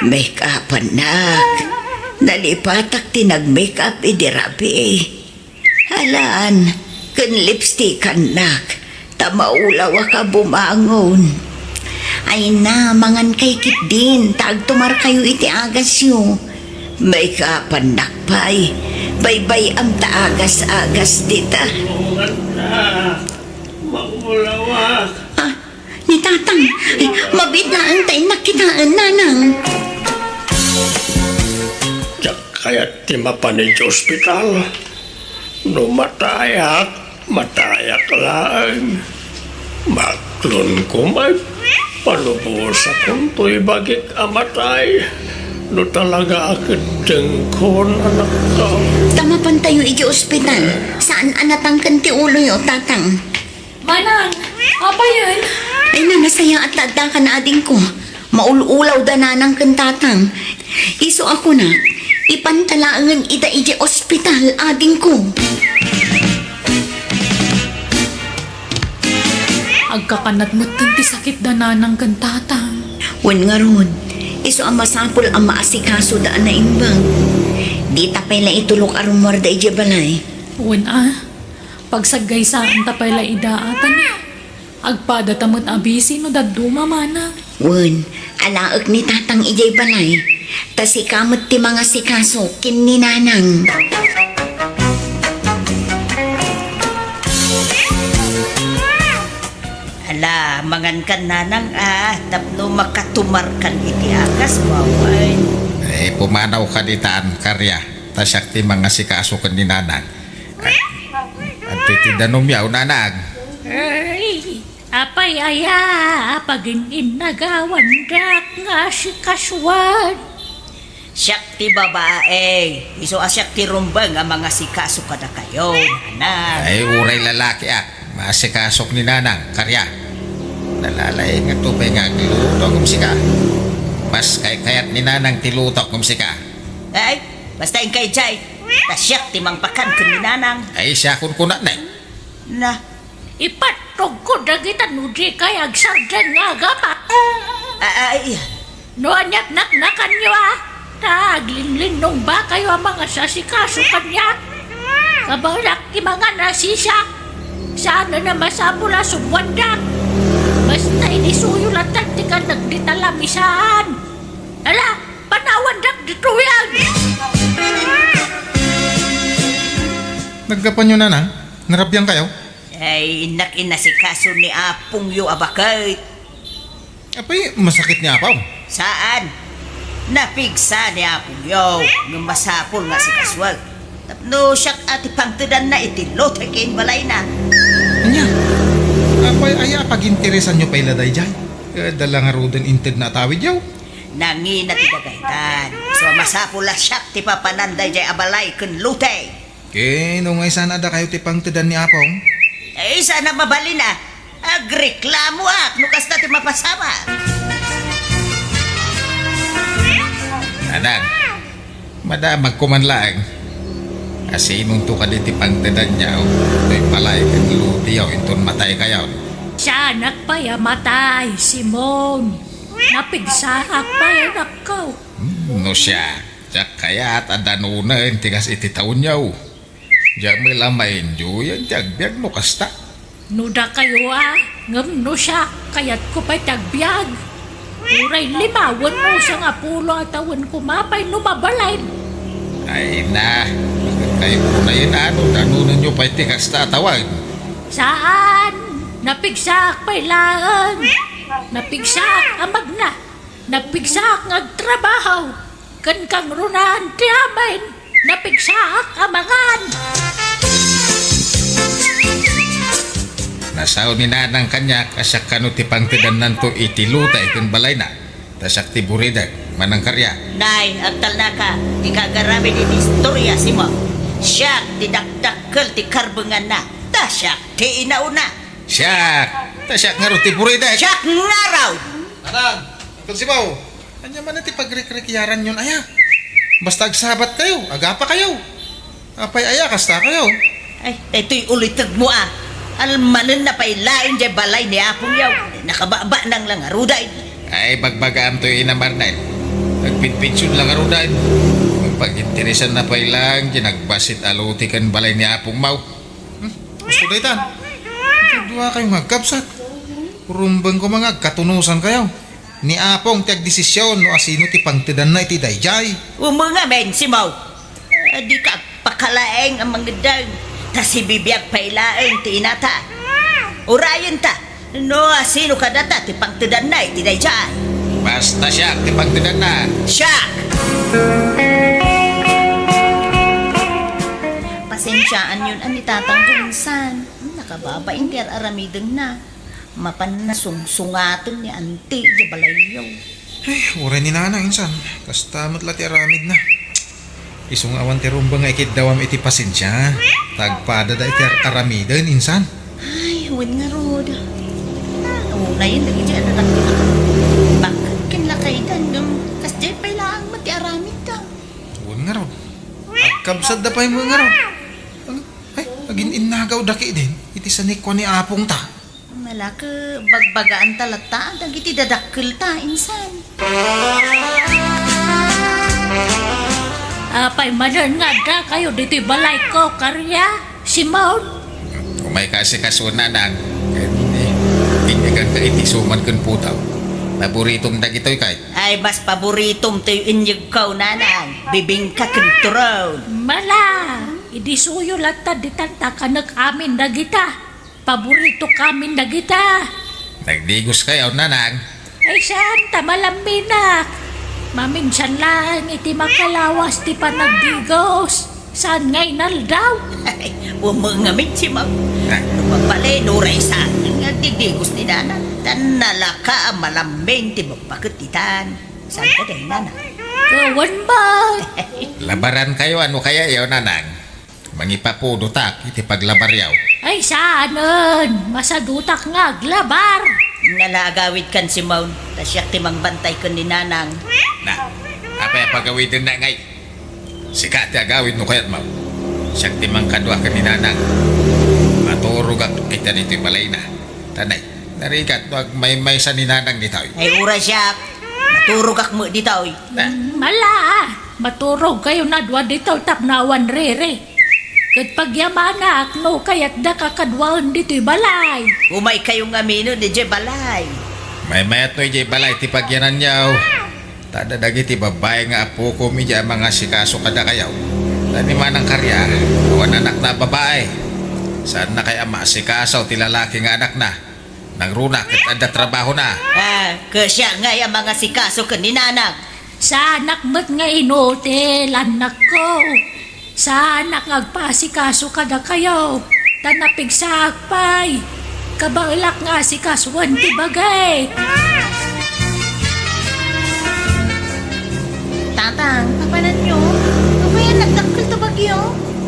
Make-upannak. Nalipatak ti nag-make-up idi rabii. Alan, ken lipstickannak, ta maulawak a bumangon. Ay na, mangan kay ketdin, ta agtumar kayo iti agasyo. Make-upannak pay, baybay-am ta agas-agas dita. Tulungan na, maulawak. Ah, Ni Tatang, ay, mabiit laeng ta innak kitaen, Nanang. Diak kayat ti mapan iti ospital. No matayak, matayak laeng. Maklon ko met, palubosakonto ibagik a matay. No talaga a keddengkon, anakko. Ta mapantayo iti ospital. Saan a natangken ti uloyo, Tatang. Manang, apayen? Ay, nanasayaat ta addakan, adingko. Maul-ulawda Nanang ken Tatang. Isu a kuna, ipanta laengen ida idiay ospital, adingko. Agkakanat metten ti sakitda Nanang ken Tatang. Wen ngarud, isu a masapul a maasikasoda a naimbag. Dita pay la itulok a rummuarda idiay balay. Wen a, Pagsaggaysanta pay la ida a tan agpadata met a bisi no dadduma, Manang. Wen, alaek ni Tatang idiay balay, ta sika met ti mangasikaso ken ni Nanang. Ala, mangankan, Nanang, a, tapno makatumarkan iti agas, wawen. Eh, pumanawka ditan, Karya, ta siak ti mangasikaso ken ni Nanang. Adtoy ti danumyo, Nanang. Ay, apay aya a pagin-innagawandak nga asikasuan? Siak ti babae. Isu a siak ti rumbeng a mangasikaso kadakayo, Nanang. Ay, uray lalakiak, maasikasok ni Nanang, Karya. Nalalaing nga tubay nga agluto ngem sika. Mas kaykayat ni Nanang ti luto ngem sika. Ay, basta inkay jay. Ta siak ti mangpakan ken ni Nanang. Ay, siakon kunana. Na. Ipattogko dagita no dikay agsardeng nga agama. A-, ay. No aniat naknakanyo a, ta aglinglinnongbakayo a mangasasikaso kaniak. Kabaelak ti mangan a sisiak. Saanen a masapul a suboandak. Basta inisuyo latta ti kannak dita lamisaan. Ala, panawandak ditoyen! Naggapuanyo, Nanang? Narabiangkayo? Ay, innak inasikaso ni apongyo a baket. Apay, masakit ni apaw? Saan? Napigsa ni apongyo, ngem masapul nga asikasuak. Tapno siak a ti pangtedanna iti lote ken balayna. Ania? Apay, aya a paginteresanyo pay la daydiay? Eh, dala ngaruden inted na atawidyo? Nangina ti dagaytan. So, masapul a siak ti papanan daydiay a balay ken lote. Ken no nga isana dakayo ti pangtedan ni Apong? Eh, isana mabalin a. Agreklamoak no kasta ti mapasamak. Nanang, madamagko man laeng. Asinonto kadi ti pangtedanyo toy balay ken loteyo inton mataykayon? Saanak pay a matay, Simon. Napigsaak pay, anakko. Hmm, no siak, diak kayat a danonen ti kas iti taonyo. Diak met la maindiuyan ti agbiag no kasta. No dakayo a, ngem no siak, kayatko pay ti agbiag. Uray lima wenno sangapulo a tawen koma pay no mabalin. Ay na, baket kayo unayen a no danonenyo pay ti kasta a tawen. Saan, napigsaak pay laeng. Napigsaak a magna, napigsaak nga agtrabaho. Ken kangrunaan ti amin, napigsaak a mangan. Nasao ni Nanang kaniak a siak kano ti pangtedannanto iti lote ken balayna. Ta siak ti buridek, Manang Karya. Nay, agtalnaka, ti kagaramid iti istorya, Simon. Siak ti dakdakkel ti karbenganna. Ta siak ti inauna. Siak, ta siak ngarud ti buridek. Siak ngarud! Nanang, Uncle Simon, Ania man ti pagrikrikiaranyon aya? Basta agsabat kayo, agapa kayo. Apay aya, kasta kayo? Ay, daytoy ulitegmo a. Almanenna pay laeng diay balay ni apongyo. Nakababanang la ngaruden. Ay, bagbagaam toy ina Marnel. Agpinpinsion la ngaruden. Agpaginteresanna pay laeng diay nagbassit a lote ken balay ni apongmo. Hmm? Gusto daytan? Dua kayo nga agkabsat. Rumbeng ko mga agkatunosan kayo. Ni Apong ti agdesisyon no asino ti pangtedanna iti daydiay. Umengamin, Simon. Adika agpakalaeng a mangeddeng, ta sibibiag pay laeng ti inata. Urayenta, no asino kadata ti pangtedanna iti daydiay. Basta siak ti pangtedanna. Siak! Pasensiaanyon a ni tatang ko insan. Nakababain ti ar-aramidenna. Mapanna sungsungaten ni Anti iti balayyo. Ay, uray ni Nanang insan. Kasta met la ti aramidna. Isu nga awan ti rumbeng nga ikiddawam iti pasensia. Ta agpadada iti ar-aramiden insan. Ay, wen ngarud. Unayen dagiti adadakkel. Bakit ken lakaydan ngem kasdiay pay laeng met ti aramidda. Wen ngarud. Agkabsatda pay met ngarud. Ay, agin-innagaw daki din. Iti sanikua ni apongta. Malake, bagbagaanta latta dagiti dadakkelta insan. Apay manen nga adda kayo ditoy balayko, Karya? Simon? Umay ka asikaso, Nanang. Ken, eh, inyeganka iti suman ken putaw. Paboritom dagitoy kay? Ay, mas paboritom toy inyegko, Nanang. Bibingka ken turon. Mala, idisuyo latta ditan ta kanek amin dagita. Paborito kamin dagita. Nagdigos kayo, Nanang? Ay, saan ta malamminak? Maminsan laeng iti makalawas ti panagdigos. Saan nga inaldaw? Ay, umengamin, Simon. Ah. No mabalin, uray saan nga agdidigos ni Nanang. Tan nalaka a malammin ti mappaket ditan. Saan ka din, Nanang? Kawan ba? Labaran kayo, ano kaya yaw, Nanang? Mangipapudotak iti paglabaryaw. Ay, saanen! Masadutak nga aglabar! Nala agawidkan, Simon, ta siak ti mangbantay ken ni Nanang. Na, apay a pagawidenna ngay? Sika ti agawid no kayatmo. Siak ti mangkadua ken ni Nanang. Maturogak ita ditoy balayna. Tanay, narigat no agmaymaysa ni Nanang ditoy. Ay, uray siak. Maturogak met ditoy. Na. Mala, maturog kayo na dua ditoy tapno awan riri. Ket pagyamanak no kayatda kakaduaen ditoy balay. Umay kayo nga aminen idiay balay. Maymayat no idiay balay ti pagyananyo. Ta adda dagiti babbai nga apokom idiay a mangasikaso kadakayo. Ta ni Manang Karya, awan anakna a babbai. Saannakay a maasikaso ti lalaki nga anakna. Nangruna ket adda trabahona. Ah, ket siak ngay a mangasikaso ken ni nanang. Saanak met nga inutil, annakko. Saanak nga agpaasikaso kadakayo, ta napigsaak pay. Kabaelak nga asikasoen ti bagik. Tatang, papananyo? Apay a nagdakkel ti bagyo?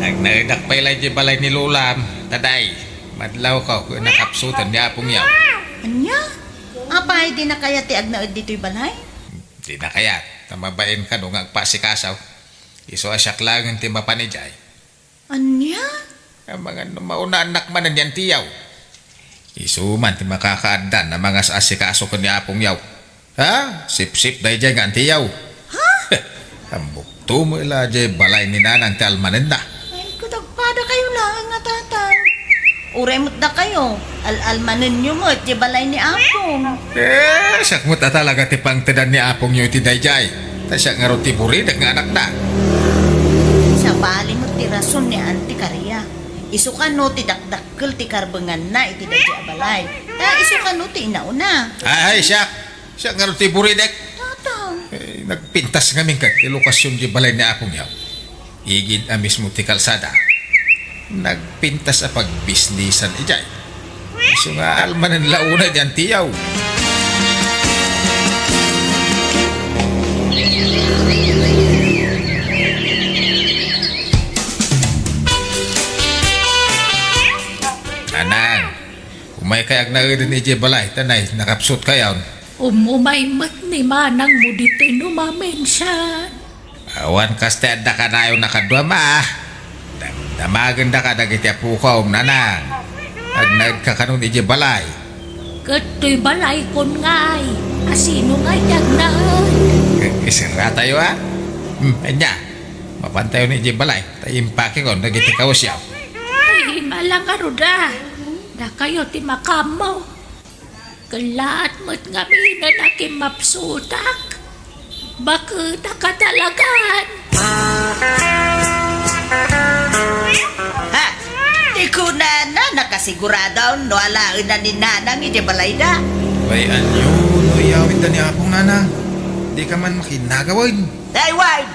Agnaedak pay la idiay balay ni Lolam, ta day, madlawko ket nakapsutan ni Apong Yaw. Ania? Apay, dina kayat ti agnaed ditoy balay? Dina kayat, ta mabain kano nga agpaasikaso. Isu a siak laengen ti mapan idiay. Ania? Amangan no maunaannak manen ni Anti Yaw. Isu man ti makakaaddan a mangas-asikaso ken ni Apong Yaw. Ha? Sipsip daydiay nga Anti Yaw. Ha? Ammokto met la diay balay ni Nanang ti almanenna. Ay, ket agpadakayo laeng a tatang. Uray met dakayo, al-almanenyo met diay balay ni Apong. Eh, siak met a talaga ti pangtedan ni Apongyo iti daydiay. Ta siak ngarud ti buridek nga anakna. Sabali met ti rason ni Anti Karia. Isu kano ti dakdakkel ti karbenganna iti daydiay a balay. Ta isu kano ti inauna. Ay, siak. Siak ngarud ti buridek. Tatang. Eh, nagpintas ngamin ket ti lokasion diay balay ni Apong Yaw. Igid a mismo ti kalsada. Nagpintas a pagbisnisan idiay. Isu nga almanen la unay diay Anti Yaw. Nanang, umaykay agnaeden idiay balay, ta nay, nakapsutkayon. Um, umay met ni manangmo ditoy no maminsan. Awan kas ti adda kanayon a kadua, ma. Damdamatendaka dagiti apokom, Nanang. Agnaedka kanon idiay balay. Ket toy balaykon ngay, a sino ngay ti agnaed? Ket iserratayo, a? Hmm, ania? Mapantayon idiay balay, ta impakekon dagiti kawesyo. Ay, mala ngarud a. Dakayo ti makaammo. Kellaat met ngamin a nakimmapsutak. Baketaka talagan. Ha? Ti kunana, nakasigurado no alaenna ni Nanang idiay balayda. Bay, ania no iyawidda ni Apong, Nanang? Dika man makinagawen. Ay, wen!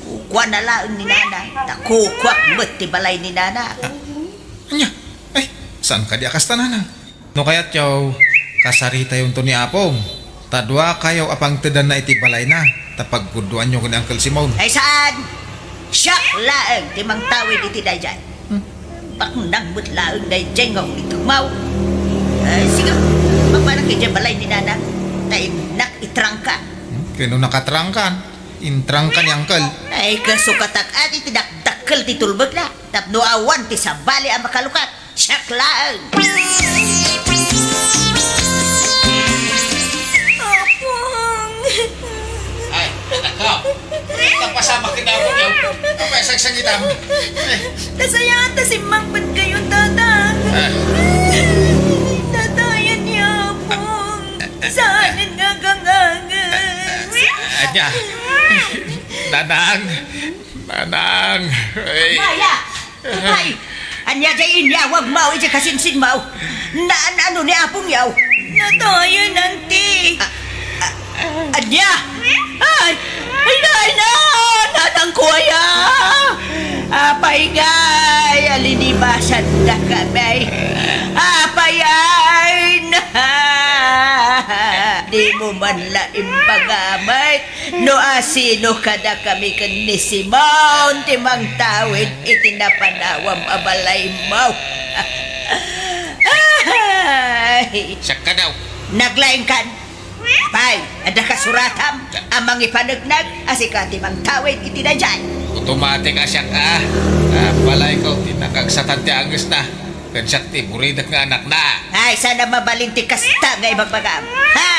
Kukuana laeng ni Nanang, ta kukuak met ti balay ni Nanang. Ah, ania? Ay, saan kadi a kasta, Nanang? No kayatyo, kasaritayonto ni Apong. Ta duakayo a pangtedanna iti balayna, ta paggudoanyo ken ni Uncle Simon. Ay, saan? Siak laeng ti mangtawid iti daydiay. Hmm. Baknang met laeng daydiay nga ulitekmo. Eh, sige, mapanak idiay balay ni Nanang. Ta innak itrangka. Hmm? Ken no nakatrangkan, intrangka ni Uncle. Ay, kasukatak adi ti dakdakkel ti tulbekna. Tapno awan ti sabali a makalukak. Siak laeng. Apong. Ay, anak ko. Napasamak kita, Apong. Apay, sagsagitam. Ay. Kasayat ta simmangpet kayo, Tatang. Ah. Tatayan niya, Apong. Saanen nga gangangas. Ania? Nanang. Nanang. Ay. Maya! Ay! Ania jay inyawagmo iti kasinsinmo? Naan-ano ni Apong Yaw? Natayen, Auntie. A-, a-, ania? Ay! Ay, nay, na! Nanangko aya! Apay ngay a linibasandakami? Apay ay na! Dimo man la impagamit no asino kadakami ken ni Simon ti mangtawid iti napanawam a balaymo. Ay! Siak kano. Naglaingkan. Apay, adda kasuratam a mangipanegneg a sika ti mangtawid iti daydiay? Automatic a siak a. Ah, balayko ti nakagsatan ti angesna. Ken siak ti buridek nga anakna. Ay, saan a mabalin ti kasta nga ibagbagam? Ha?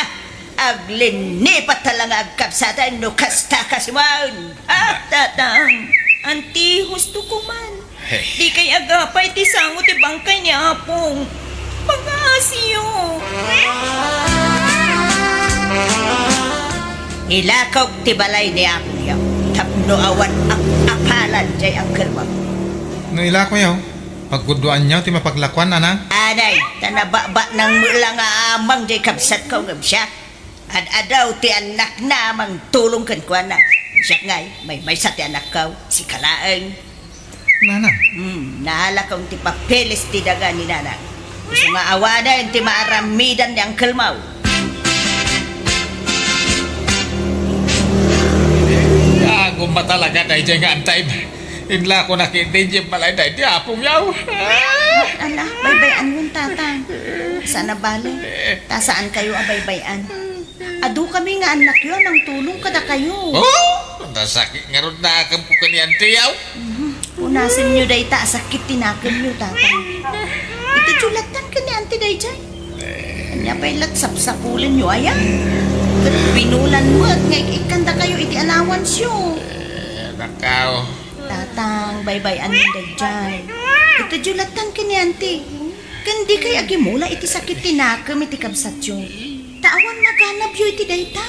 Aglinnipat ta la nga agkabsatan no kasta ka, Simon. Ah, Tatang, Auntie, husto ko man. Hey. Dikay agapay ti sango ti bangkay ni Apong. Pagaasiyo. Ilakok ti balay ni Apong Yaw tapno awan ap-apalan jay angkelmo. No ilakoyo, Pagguduanyo ti mapaglakuan, Nanang? Anay, ta nababa nang mula nga amang jay kabsatko ngem siak. Ad-adaw ti annakna mangtulong kenkuana. Siak ngay, maymaysa ti annakko, sika laeng. Nanang. Hmm, naalakon ti papeles ti daga ni Nanang. Isu nga awanen ti maaramidan ni Uncle Mau. Agumma talaga dayjay nga antay. Inlako na ketdi idiay balay daydi apongyo. Ala, baybay-an yon, Tatang. Saan a bale? Ta saan kayo a baybay-an. Adu kami nga annakyo a mangtulong kadakayo. Oh, nasakit ngarud nakemko ken ni Auntie, yaw. Mhm. Punasenyo dayta a sakit ti nakemyo, Tatang. Iti julatan ken ni Auntie dayjay. Ania pay lat sapsapulenyo aya? Ket binulan met nga ik-ikkandakayo iti allowanceo. Eh, nakaw. Tatang, baybay-an dayjay. Iti julatan ken ni Auntie. Ken dikay agimula iti sakit ti nakem iti kabsatyo. Ta awan maganabyo iti dayta.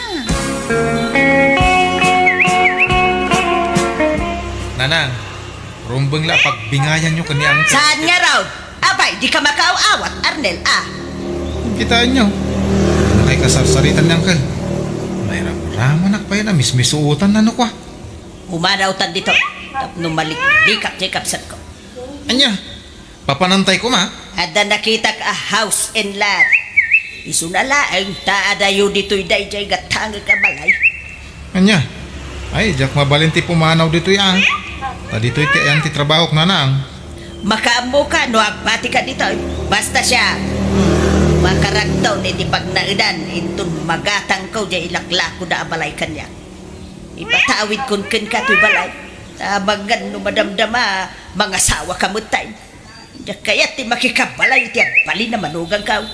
Nanang, rumbeng la a pagbingayanyo ken ni Uncle. Saan ngarud? Apay, dika makaaw-awat, Arnel, a? Kitaenyo. Nakay kasarsaritan ni Uncle. Mairamramanak pay a mismisuotan nano kua. Pumanawtan ditoy, tapno maliklikak ti kabsatko. Ania? Papanantay koma? Adda nakitak a house and lot. Isuna laeng ta adayo ditoy dayjay gatangek a balay. Ania? Ay, diak mabalin ti pumanaw ditoy, a. Ta ditoy ti ayan ti trabahok, Nanang. Makaammoka no agbatika ditoy. Basta siak, hmm, makaragtaw iti pagnaedan inton magatangko jay ilaklakoda a balay kaniak. Ipatawidkon kenka toy balay. Ta amangan no madamdama, mangasawaka metten. Diak kayat ti makikabalay iti agbalin a manuganko.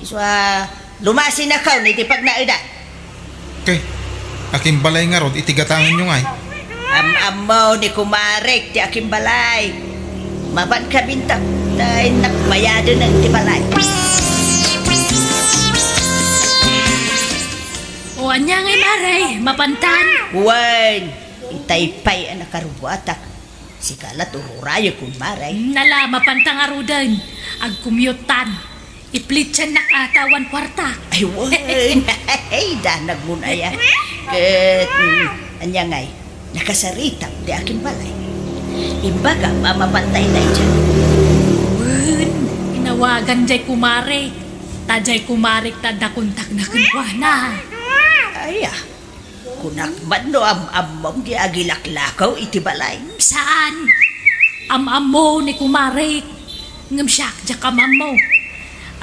Isu a, lumasinakaw iti pagnaedan. Ket, akimbalay ngarud iti gatangenyo ngay? Am-ammo ni kumarek ti akimbalay. Mapan kabintak, ta innak bayaden ti balay. O, ania ngay, Mare? Mapantan? Wen, itay pay a nakarubuatak. Sika la tururayo, kumare. Nala, mapanta ngaruden. Agkumyuttan. Iplitsannak ata awan kuarta. Ay, wen. Ay, danag mo na ya. Ket, mm, ania ngay, nakasaritak ti akin balay. Imbagam a mapantay na idiay. Wen, inawagan jay kumare. Ta jay kumarek ta adda kontakna kenkuana. Ay, ah. Kunak man no am-ammom ti agilaklakaw iti balay. Saan? Am-ammo ni kumarek. Ngem siak, diak am-ammo.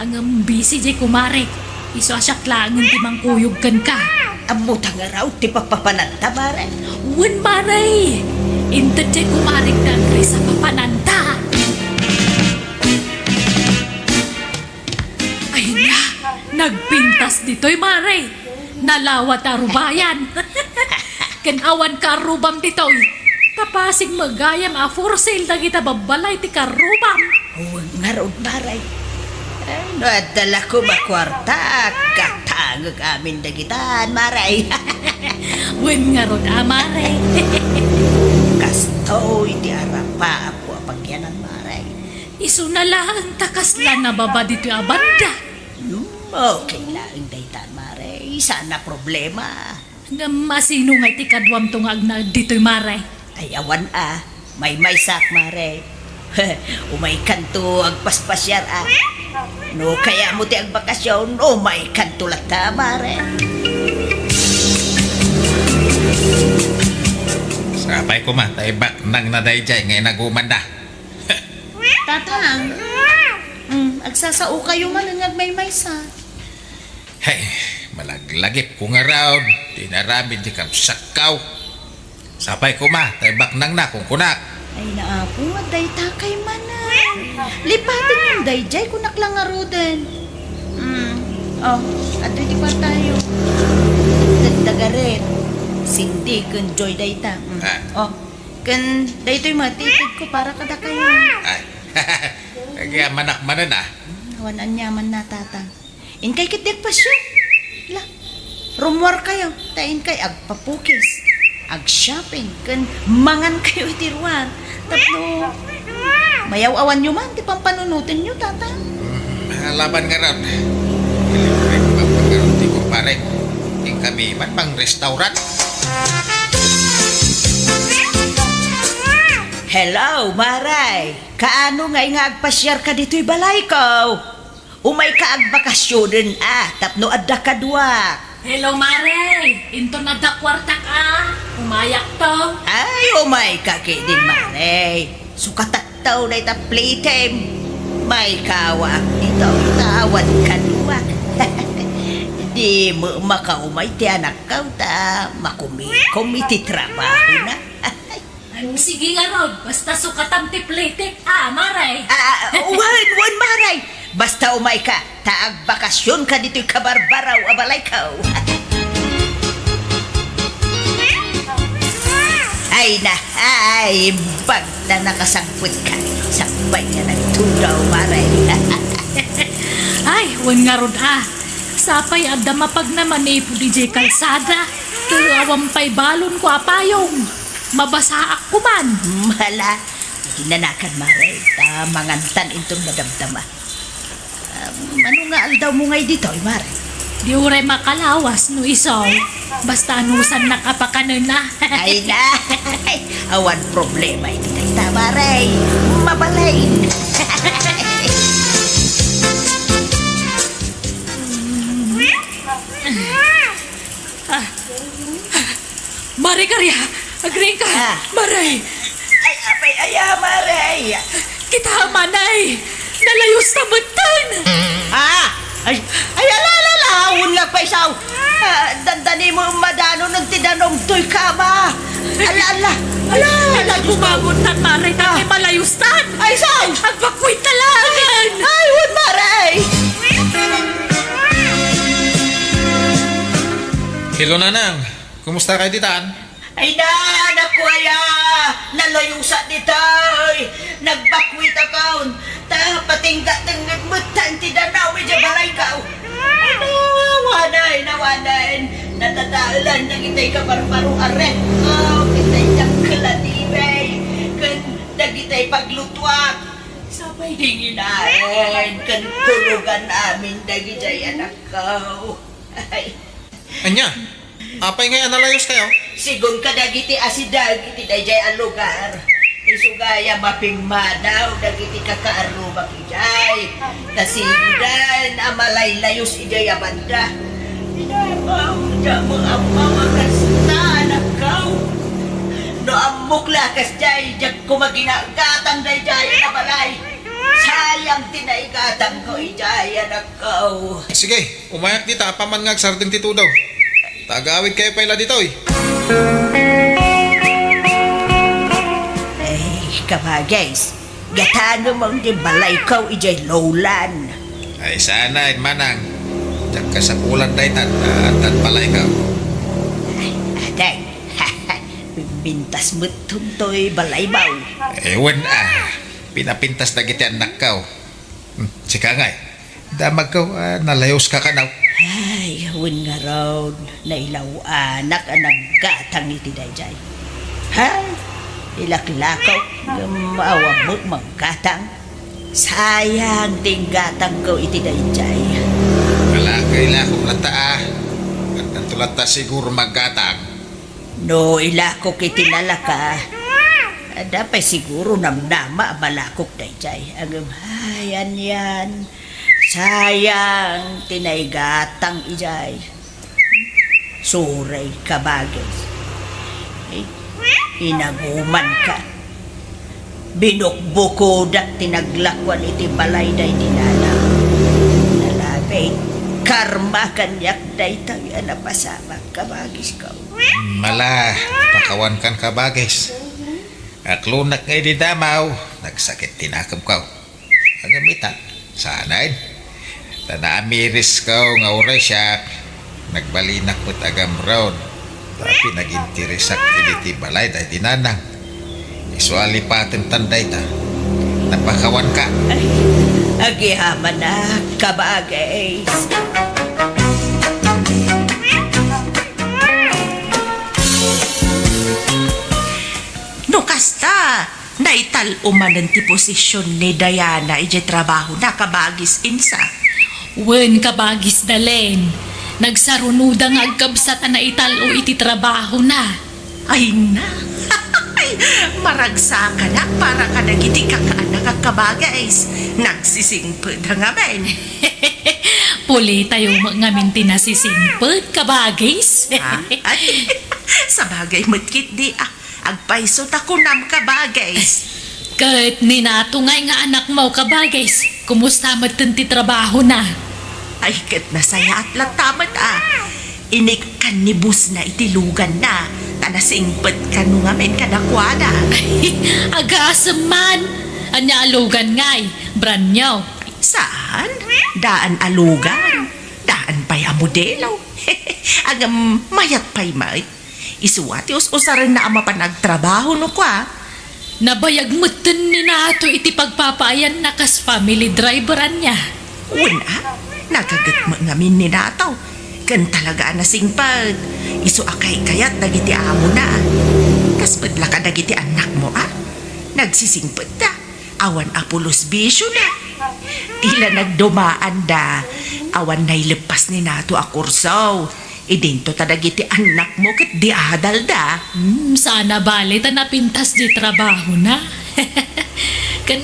Ngem busy jay kumarek. Isu a siak laengen ti mangkuyog kenka. Ammota ngarud ti papapananta, mare? Wen, mare. Inted jay kumarek ti address a papananta. Ay na, nagpintas ditoy, mare. Nalawat a rubayan. Ken awan karrubam ditoy. Ta pasig met gayam a for sale dagita babbalay ti karrubam. Wen ngarud, mare. Ay, no adda la koma kuarta, katangek amin dagitan, mare. Wen ngarud a, mare. Kastoy ti arapaapko a pagyanan, mare. Isuna laeng ta kasla nababa ditoy a banda. Hmm, okay laeng dayta, mare. Saan a problema. Ngem asino ngay ti kaduamto nga agnaed ditoy, mare? Ay, awan a. Maymaysak, mare. Umaykanto agpaspasiar a. No kayatmo ti agbakasyon, umaykanto latta, mare. Sapay koma, ta ibaknang na dayjay nga inaguman na. Tatang, mm, agsasao kayo man nga agmaymaysa. Hey, malaglagip ko nga raon, ti inaramid ti kabsatko. Sapay koma, ta ibaknang na, kunkunak. Ay, naapo, adda dayta kay manen. Lipaten yon dayjay, kunak la ngaruden. Mm, oh, adtoy ti kuartayo. Dadagaret. Cindy ken Joy dayta. Mm. Ah. Oh, ken daytoy met ti itedko para kadakayo. Ay. Agyamanak manen, ah. Awan aniaman na, Tatang. Inkay ketdi agpasio. La, rummuarkayo, ta inkay agpapukis, agshopping, ken mangankayo iti ruar. Tapno Mayaw-awanyo man ti pampanunotenyo, Tatang. Hmm, laban ngarud. Ilibre ko man ngarud ti kumpare. Inkami man mang restaurant. Hello, Maray. Kaano ngay nga agpasiarka ditoy balayko? Umayka agbakasionen a tapno adda kaduak. Hello, Mare. Inton adda kuartak a, umayakto. Ay, umayka ketdin, Mare. Sukatakto dayta play time. Maikawaak ditoy ta awan kaduak. Di met makaumay ti anakko ta makumikom iti trabahona. Ay, sige ngarud, basta sukatam ti plitik, a, Maray. Ah, wen, wen, Maray. Basta umayka, ta agbakasionka ditoy kabarbaraw a balayko. Ay na, ay, bagta nakasangpetka. Sakbay nga nagtudaw, Maray. Ay, wen ngarud, a. Sapay adda mapagna manipud idiay kalsada. Ket awan pay balonko a payong. Mabasaak koman. Hala, aginanakan, Mare, ta mangantan inton madamdama. Ah, mano nga aldawmo ngay ditoy, Mare? Di uray makalawas no isu. Basta anusannak a pakanen a. Ay na, awan problema iti dayta, Mare. Mabalin. Ah. Mare Karia, agriingka. Ah. Mare. Ay, apay aya, Mare? Kita, Manay. Nalayusta metten. Ah! Ay, ay, ala, ala, ala, wen nga agpaisaw. Ah, dandani mo madanonen ti danum toy kama. Ala, ala, ala, ala, Diyos ko. Gumagontan, Mare, ta malayustan. Ay, saw! Agbakwit ta laeng. Ay, wen, Mare. Hello, Nanang. Kumusta kayo ditan? Ay na, anak ko aya, nalayusak ditoy. Nagbakwitakon. Ta, patingga tengnged metten ti danum idiay balayko. Nawanen, nawanen. Natataelan dagitay kabarbaro a ref ko, kitay dakkel a T V, ken dagitay paglutuak. Sapay dinginaen ken tulogan amin dagidiay anakko. Ay. Ania? Apay ngay a nalayuskayo? Sigun kadagiti asideg iti daydiay a lugar, isu gayam a pimmanaw dagiti kakaarrumak idiay, ta sigoden a malaylayus idiay a banda. Inamaw, diak met ammo a kasta, anakko. No ammok la a kasdiay, diak koma ginagatang daydiay a balay. Sayang ti naigatangko idiay, anakko. Sige, umayak dita, apaman nga agsardeng ti tudaw. Ta agawidkayo pay la ditoy. Ay, kabagis, gatangem ti balayko idiay lowland. Ay, saan, Manang? Diak kasapulan daytan, addan balayko. Ay, atay, pimpintas met toy balaymo. Ay, wen a, pinapintas dagiti annakko. Hmm, sika ngay. Damagko, ah, nalayuska kano. Ay, wen ngarud, nailaw-anak a naggatang iti daydiay. Hay, ilaklakaw, ngem awan met manggatang. Sayang ti inggatangko iti daydiay. Kalakay la kung lata, ah. Addanto lata siguro manggatang. No ilakok iti nalaka, adda pay siguro namnama a malakok daydiay. Ngem, ay, anian, sayang ti naigatang idiay. Sorry, kabagis. Eh, inagumanka. Binukbukodak ti naglakuan iti balay daydi nanang. Nalabit, karma kaniak daytoy a napasamak, kabagisko. Mala, napakawankan, kabagis. Aklonak nga idi damaw, nagsakit ti nakemko. Ngem ita, saanen. Ta naamirisko nga uray siak, nagbalinak met a gamron. Tapno naginteresak iti balay daydi nanang. Isu a lipatentan dayta. Napakawanka. Ay, agyamanak, kabagis. No kasta, Naital-o manen ti posisyon ni Diana idiay trabahona, Kabagis Insa. Wen, Kabagis Dalen. Nagsarunoda nga agkabsat a naital-o iti trabahona. Ay na. Maragsakanak para kadagiti kakaanakak, Kabagis. Nagsisingpet ngamin. Pulitayo met ngamin ti nasisingpet, Kabagis. Ah, ay, sabagay met ketdi, ah. Agpayso ta kunam, Kabagis. Ket ni Nato ngay nga anakmo, Kabagis, kumusta metten ti trabahona? Ay, ket nasayaat latta met, ah. Inikkan ni bossna iti luganna, ta nasingpet kano ngamin kadakuada. Agasem man! Ania a lugan ngay? Brand new? Saan? Daan a lugan. Daan pay a modelo. Ngem mayat pay met. Isu a ti us-usarenna a mapan agtrabaho no kua. Nabayag metten ni Nato iti pagpapaayanna kas family driver ania. Wen a, nagaget met ngamin ni Nato. Ken talaga a nasingpet. Isu a kaykayat dagiti amona. Kas met la kadagiti annakmo a. Nagsisingpet da. Awan a pulos bisiona. Ti la nagdumaanda. Awan naileppas ni Nato a kurso. Idinto ta dagiti annakmo ket di adalda. Hmm, saan a bale ta napintas di trabahona. Ken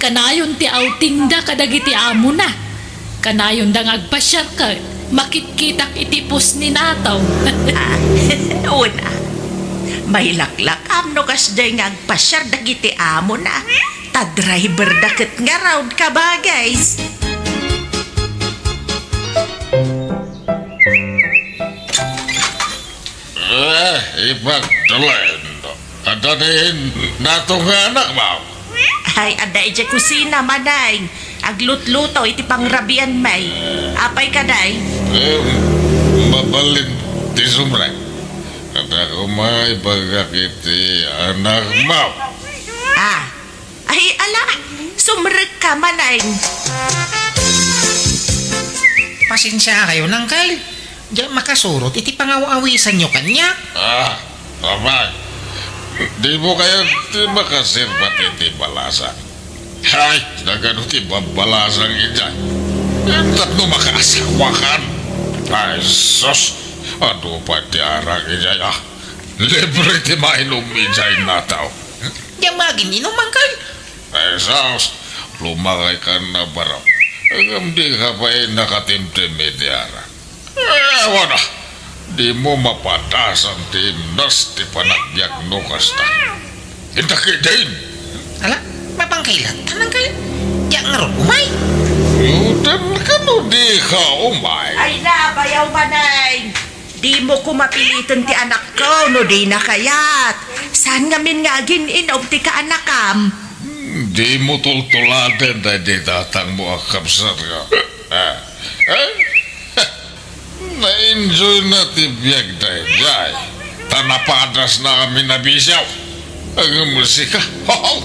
kanayon ti outingda kadagiti amona. Kanayonda nga agpasiar ket makitkitak iti pos ni Nato. Ah, wen a. Mailaklakam no kasdiay nga agpasiar dagiti amona. Ta driver da ket ngarud, Kabagis. Eh, Ibagdalen. Adda ni Nato nga anakmo? Ay, adda idiay kusina, Maneng. Aglutluto iti pangrabian, may. Apay kadi? Eh, mabalin ti sumrek. Adda koma ibagak iti anakmo. Ah, Ay, ala, sumrekka, Maneng. Pasensiakayon, Angkel. Diak makasurot iti pangaw-awisanyo kaniak. Ah, Amay, dimo kayat ti makasirbat iti balasang? Ay, nagano ti babbalasang idiay? Tapno makaasawakan? Ay, sus! Adu pay ti arak idiay, ah. Libre ti mainum idiay, Nato. Diak maginum, Angkel. Ay, sus, lumakaykan a barok. Ngem dika pay nakatimtim iti arak. Ay, awan a, dimo mapadasan ti imnas ti panagbiag no kasta. Inta ketdin. Ala, mapankay latta, Angkel. Diak ngarud umay. Utem kano dika umay? Ay na, bayaw, Maneng. Dimo koma piliten ti anakko no dina kayat. Saan ngamin nga agin-inum ti kaanakam? Hmm, dimo tultuladen daydi tatangmo a kabsatko. Ah, eh? Na-enjoyna ti biag daydiay. Ta napadasna amin a bisio. Ngem sika, ho, ho!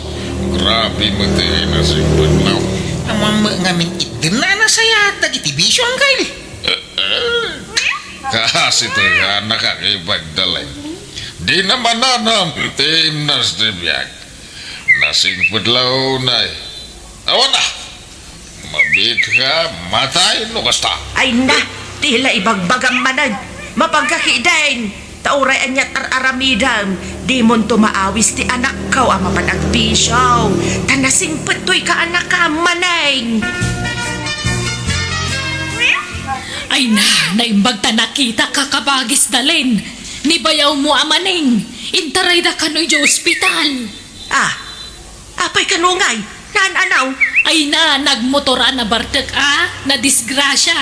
Grabe met ti nasingpetmo. Ammom met ngamin itdenna a nasayaat dagiti bisio, Angkel. Eh, eh. Kaasi toy nga anak a Ibagdalen. Dina mananam ti imnas ti biag. Nasingpet la unay. Awan a. Mabiitka, matay no kasta. Ay na, ti la ibagbagam manen. Mapanka ketdin. Ta uray ania ti ar-aramidem, dimonto maawis ti anakko a mapan agbisio. Ta nasingpet toy kaanakam, Maneng. Ay na, naimbag ta nakitaka, Kabagis Dalen. Ni bayawmo a Maneng, intarayda kano idiay ospital. Ah, apay kano ngay? Naan-anaw? Ay na, nagmotor a nabartek a nadisgrasia.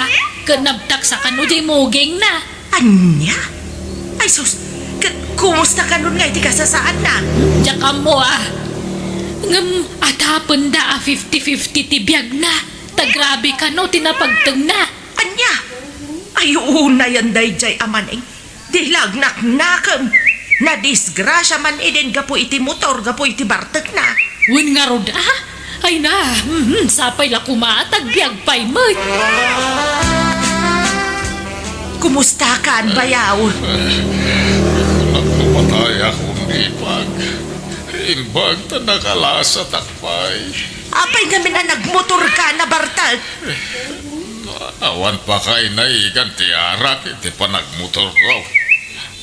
Ket nabtaksa kano diay mugingna. Ania? Ay sus, ket kumusta kanon ngay ti kasasaadna? Diak ammo a. Ngem adapenda a fifty fifty ti biagna. Ta grabe kano ti napagtengna. Ania? Ay, unayen daydiay a Maneng. Di la agnaknakem. Nadisgrasia man idin gapu iti motor, gapu iti bartekna. Wen ngarud a? Ay na, mhm, sapay la koma ta agbiag pay met. Kumustakan, bayaw? Kunak no matayakon, Ibag. Imbag ta nakalasatak pay. Apay ngamin a nagmotorka, nabartek? Awan pa kay naigan ti arak iti panagmotorko.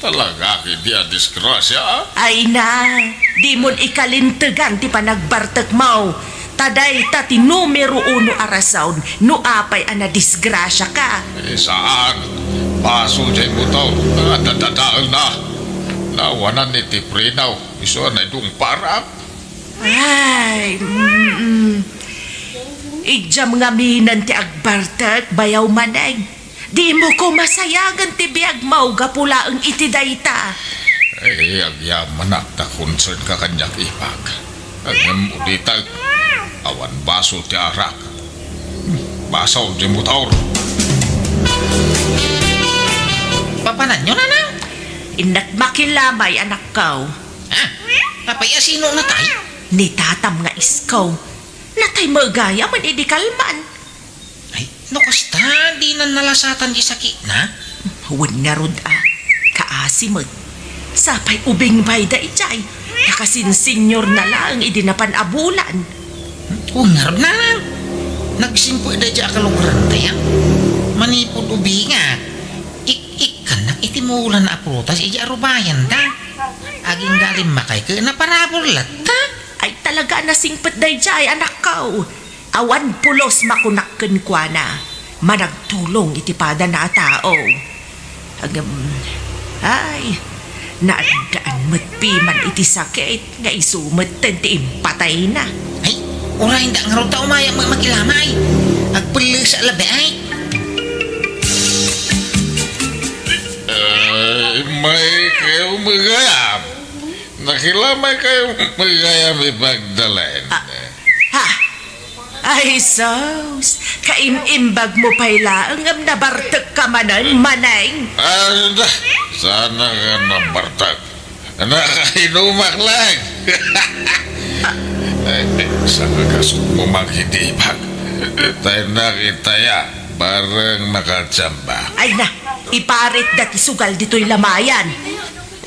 Talaga ketdi a disgrasia, a? Ay na, dimon ikalintegan ti panagbartekmo. Ta dayta ti numero uno a rason no apay a nadisgrasiaka. Eh, saan? Basol jay motor. Nadadadaelna. Nawanan iti preno. Isu a naidungparak. Ay, mm. Idiam ngaminen ti agbartek, bayaw manen. Dimo koma sayangen ti biagmo gapu laeng iti dayta. Ay, agyamanak ta concernka kaniak, Ipag. Ngem ulitek, awan basol ti arak. Basol jay motor. Papananyo, nanang? Innak makilamay, anakko. Ha? Apay a sino natay? Ni tatam nga isko. Natay met gayam idi kalman. Ay, no kasta, dinan nalasatan ti sakitna? Wen ngarud a, kaasi met. Sapay ubing pay daydiay. Nakasinsinyorna laeng idi napan a bulan. Wen ngarud, nanang. Nagsingpet daydiay a kalugaran tayo. Manipud ubing a. Ik-ikkannak iti mulan a prutas idi arubayanda. Agingga limmakay ket naparabur latta. Ay, talaga a nasingpet daydiay, anakko. Awan pulos makunak kenkuana. Managtulong iti padana a tao. Ngem, ay, naaddaan met piman iti sakit nga isu metten ti impatayna. Ay, uray, inda ngarud ta umayak met makilamay. Agpellesak labi ay. Ay, may kayo magayam. Nakilamay kayo magayam, Ipagdalen. Ah, ha? Ay, sus! Kaim-imbag mo pay laeng ngem nabartek ka manen, Maneng. Ah, da, sana nga nabartek. Nakainumak lang. Ay, saan ka kasud mo, Mang Hidibag? Tay nakitaya, bareng makachamba. Ay na, iparit da ti sugal ditoy lamayan.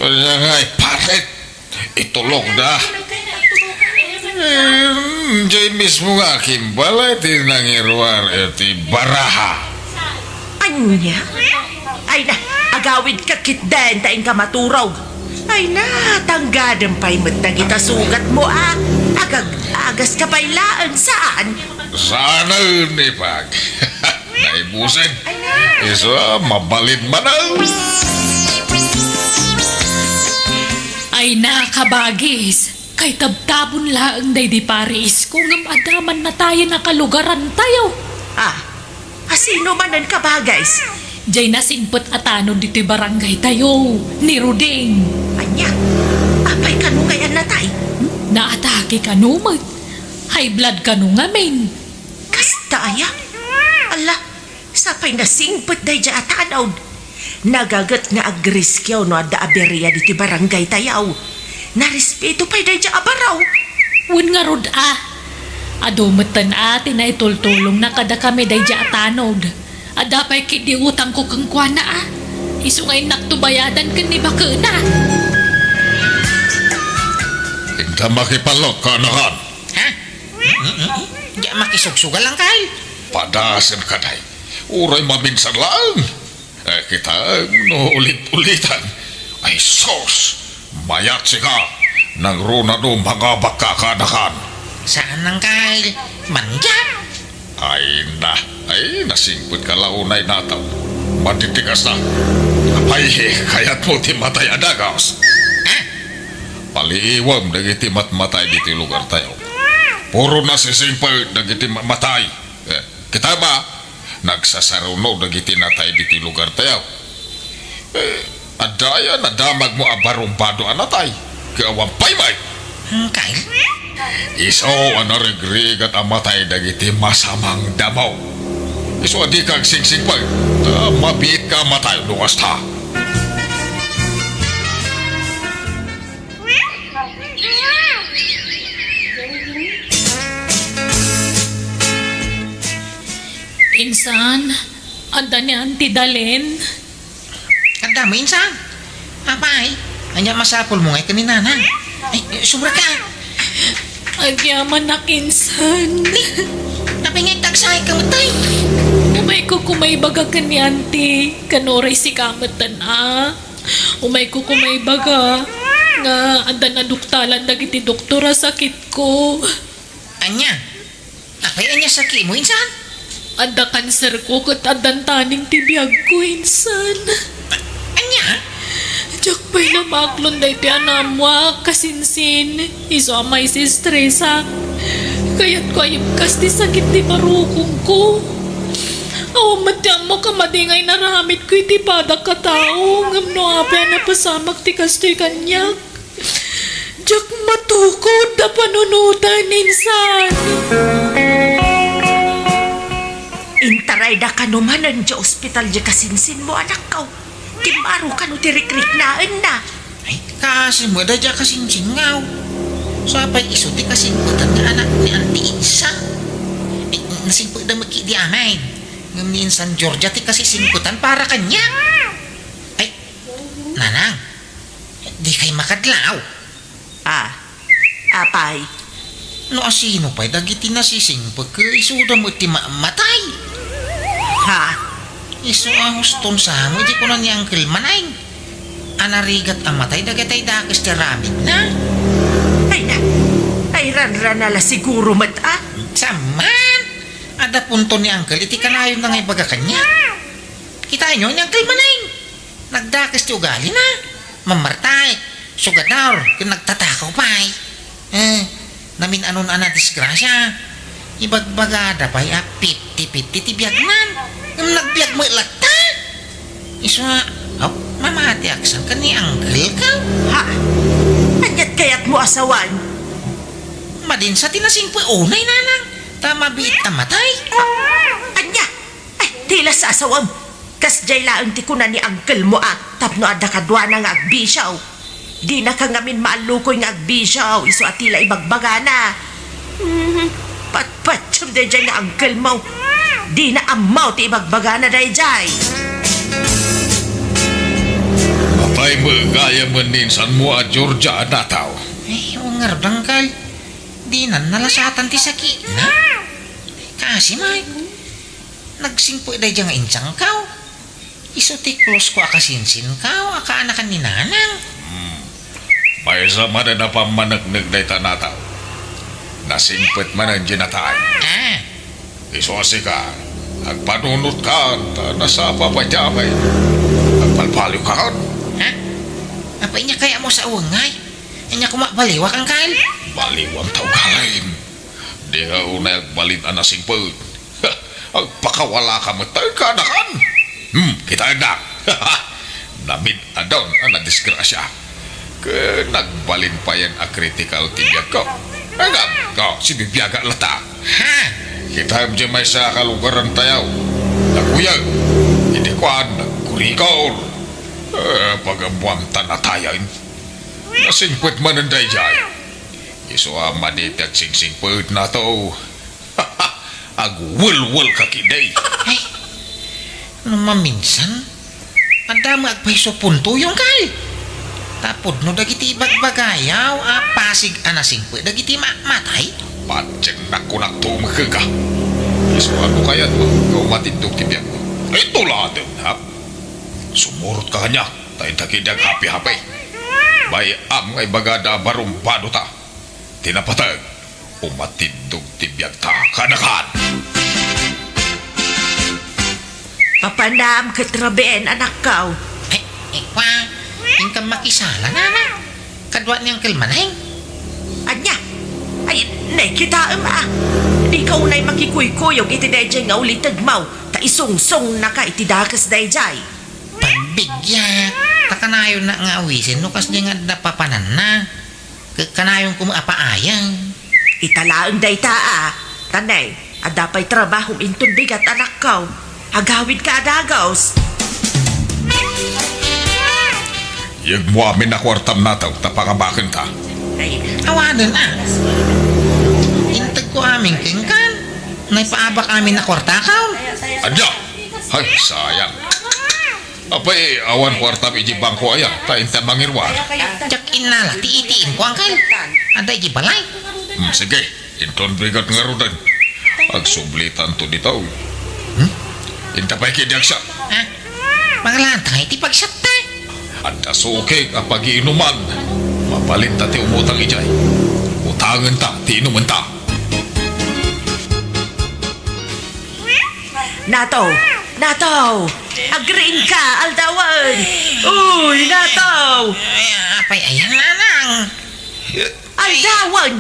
Kanya nga iparit. Itulog da. Eh, jay mismo nga akimbal ti nangiruar iti baraha. Ania? Ay na, agawid ka ketdin ta inka maturog. Ay na, tanggadem pay met dagita sugat mo a. Agag-agas ka pay laeng, saan? Saan, Ipag? Naibusen. Isu a, mabalin man a. Ay na, kabagis. Kaitabtabon laeng daydi pari isko ngem adda man natayen a kalugaran tayo. Ah, asino manen, kabagis? Jay nasingpet a tanod ditoy barangay tayo, ni Ruding. Ania? Apay kano ngay a natay? Naatake kano met. High blood kano ngamin. Kasta aya? Ala, sapay nasingpet daydiay a tanod. Nagaget nga agriskio no adda aberia ditoy barangay tayo. Narespeto pay daydiay a baro. Wen ngarud a. Adu metten a ti naitultulongna kadakami daydiay a tanod. Adda pay ketdi utangko kenkuana a. Isu nga innakto bayadan ken ni bakena. Inka makipallok, kaanakan. Ha? Diak makisugsugal, angkal. Padasen ka, day. Uray maminsan laeng. Eh, kitaem no ulit-ulitan. Ay, sus! Mayat sika! Nangruna no mangabak ka, kaanakan. Saan, angkal? Mandiak? Ay na, ay, nasingpet ka la unay nataw. Matitigas na. Apay, kayat mo ti matay a dagas? Ha? Paliiwem dagiti matmatay ditoy lugar tayo. Puro nasisingpet dagiti matmatay. Eh, kita ba? Nagsasaruno dagiti natay ditoy lugar tayo. Eh, adda aya nadamag mo a barumbado a natay? Ket awan pay met. Angkal? Isu a narigrigat a matay dagiti masamang damo. Isu a dika agsingsingpet, ta mabiit ka a matay no kasta. Insan, adda ni Auntie Dalen? Adda mo, insan? Apay, ania masapulmo ngay ken ni Nanang? Ay, Subraka. Agyamanak, insan. Apay nga agsaay ka met, tay? Umayko koma ibaga ken ni Auntie, ken uray sika metten a. Umayko koma ibaga nga addan aduktalan dagiti doktor a sakitko. Ania? Apay, ania sakitmo, insan? Adda kanserko ket addan taning ti biagko, insan. Ania? Diak pay la maaklon daytoy a naammoak, kasinsin. Isu a maisistresak. Kayatko a ibkas ti sakit ti barukongko. Awan met ti ammok a madi nga inaramidko iti padak a tao, ngem no apay a napasamak ti kastoy kaniak? Diak matukod a panunoten, insan. Intarayda kano manen diay ospital diay kasinsinmo, anakko. Timmaro kano ti rikriknaenna. Ay, kaasi met daydiay a kasinsinko. Sapay isu ti kasingpetan nga anak ni Auntie Insa. Ay, nasingpetda met idi amin. Ngem ni Insan Georgia ti kasisingpetan para kaniak. Ay, Nanang, dikay makadlaw. Ah, apay? No asino pay dagiti nasisingpet, isuda met ti ma-, matay. Ha? Isu a huston sa met ti kuna ni Uncle Maneng. A narigat a matay dagiti dakes ti aramidna. Ay, na, ay, ranrana la siguro met, ah? Saan man? Adda punto ni Uncle iti kanayonna nga ibaga kaniak. Kitaenyo ni Uncle Maneng. Nagdakes ti ugalina. Mammartaek, sugador, ken nagtatakaw pay. Eh, namin-anon a nadisgrasia. Ibagbagada pay a fifty fifty ti biagnan. Ngem nagbiag met latta. Isu a, oh, mamatiak sa ken ni Uncle ka. Ha? Ania't kayatmo a sawen? Madin sa ti nasingpet unay, Nanang. Ta mabiit a matay. Ania? Ay, ti la sasawem. Kasdiay laeng ti kuna ni uncle mo a tapno adda kaduana nga agbisio. Dinaka ngamin maallukoy nga agbisio, isu a ti la ibagbagana. Mhm. Patpatiem daydiay nga uncle mo. Dina ammo ti ibagbagana daydiay. Apay met gayam ni insan mo a Georgia a nataw? Ay, o ngarud, uncle. Dinan nalasatan ti sakitna. Kaasi met. Nagsingpet daydiay nga insangkaw. Isu ti close ko a kasinsinkaw a kaanakan ni Nanang. Hmm. Maysa manen a pammaneknek dayta nataw. Nasingpet manen diay natay. Ah. Isu a sika, agpanunotkan ta nasapa pay ti amin. Agbalbaliwkan. Ha? Apay, ania kayatmo sawen, ngay? Ania koma, baliwak, uncle? Baliwam ta ugalim. Di nga unay agbalin a nasingpet. Agpakawalaka met ta kaanakan. Hmm, kitaennak. Namin-adon a nadisgrasia. Ket nagbalin payen a kritikal ti biagko. Agam, oh, sibibiagak latta. Ha? Kitaem diay maysa a kalugarantayo. Naguyeg. Idi kuan, nagkurikor. Eh, pagammuam ta natayen. Nasingpet manen daydiay. Isu a madi ti agsingsingpetna to. Agwelwelka ketdi. Ay, no maminsan, adda met agpayso puntoyo, uncle. Ta pudno dagiti ibagbagayo a pasig a nasingpet dagiti ma-, matay. Patiennak, kunak to, umekka. Isu a no kayatmo nga umatiddog ti biagmo. Ay, tuladen, ha? Sumurotka kaniak. Ta inta ketdi aghapihapi. Bay-am nga ibagada a barumbadota. Ti napateg, umatiddog ti biagta kaanakan. Papanam ket rabiin, anakko. Ay, ay, kwa, inka makisala, Nana. Kadua ni Uncle Maneng. Ania? Ay, nay, kitaem a. Dika unay makikuykuyog iti daydiay nga ulitegmo, ta isungsungnaka iti dakes daydiay. Pagbibiag, ta kanayonna nga awisen no kasdiay nga adda papananna. Ket kanayonko met a paayem. Ita laeng dayta a, ta nay, adda pay trabahom inton bigat, anakko. Agawidka a dagus. Yegmo amin a kuartam nataw, ta pangabakenta. Ay, awanen a. Integko amin kenka. Nay, paabak amin a kuartakaw. Adda! Ay, sayang. Apay, awan kuartam iti bangko aya, ta inta mangiruar. Diak innala ti ATM ko, Uncle. Adda iti balay. Hmm, sige, inton bigat ngaruden. Agsublitanto ditoy. Hmm? Inta pay kidi agsiat. Ha? Manglanta nga iti pagsiatta. Adda sukik a pagiinuman. Mabalinta ti umutang idiay. Utangenta ti inumenta. Nato! Nato! Agriingka, aldawen! Uy, Nato! Ay, apay, ayan, nanang. Aldawen!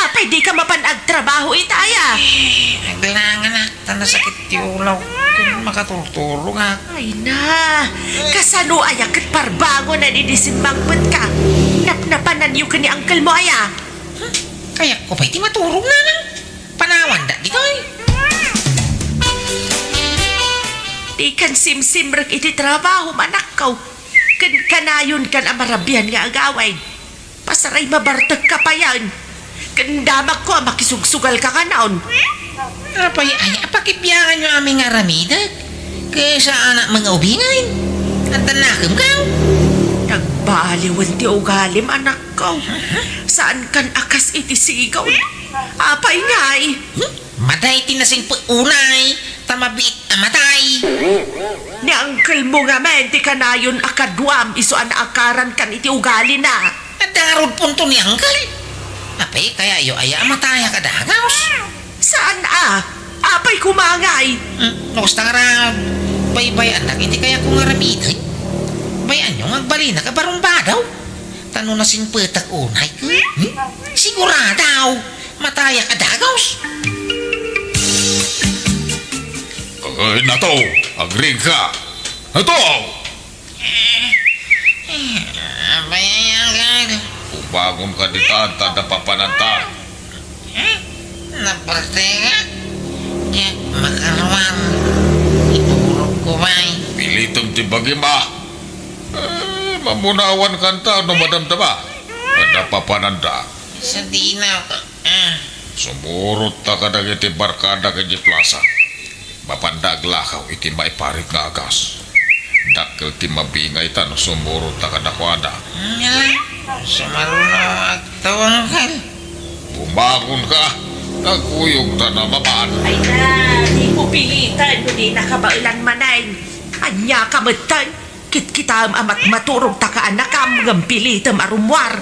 Apay, dika mapan agtrabaho ita aya? Aglanganak, ta nasakit ti ulaw. Kun makaturturongak. Ay na, kasano aya ket parbangon a ni di simmangpetka? Napnapananyo ken ni uncle mo aya? Kayatko pay ti maturog, nanang. Panawanda ditoy. Dikan simsimrek iti trabahom, anakko. Ken kanayonkan a marabian nga agawid. Pasaray mabartekka payen. Ken damagko a makisugsugalka kanon. Apay aya a pakibianganyo amin nga aramidek? Ket saanak nga ubingen? Adda nakemka? Nagbaliwen ti ugalim, anakko. Saankan a kas iti sigud. Apay ngay? Hmm? Matay ti nasingpet unay, ta mabiit a matay. Ni uncle mo ngamin ti kanayon a kaduam isu a naakarankan iti ugalina. Adda ngarud punto ni uncle. Apay, kayayo aya a matayak a dagaws? Saan a? Apay kumangay? Hmm, no kasta ngarud, baybay-annak iti kayatko nga aramiden. Bay-anyo nga agbalinak a barumbadaw. Ta no nasingpetak unay, hmm? Sigurado! Matayak a dagaws! Ay, Nato! Agriingka! Nato! Abayayan ka. Ubangonka ditan, ta napapananta. Napartenga. Diak makaruar. Iturogko pay. Pilitem ti bagim a. Eh, mamunawan kanta no madamdama. Napapananda. Sadino. Ah. Sumurotta kadagiti barkada iti plasa. Mapanda aglakaw iti maiparit nga agas. Dakkel ti mabingayta no sumurotta kadakuada. Ngala, sumaruno agtawangkal. Bumangonka, naguyogta na mapan. Ay na, dimo piliten no di nakabaelan manen. Ania ka metten? Kitkitaem a matmaturog ta kaanakam ngem pilitem a rummuar.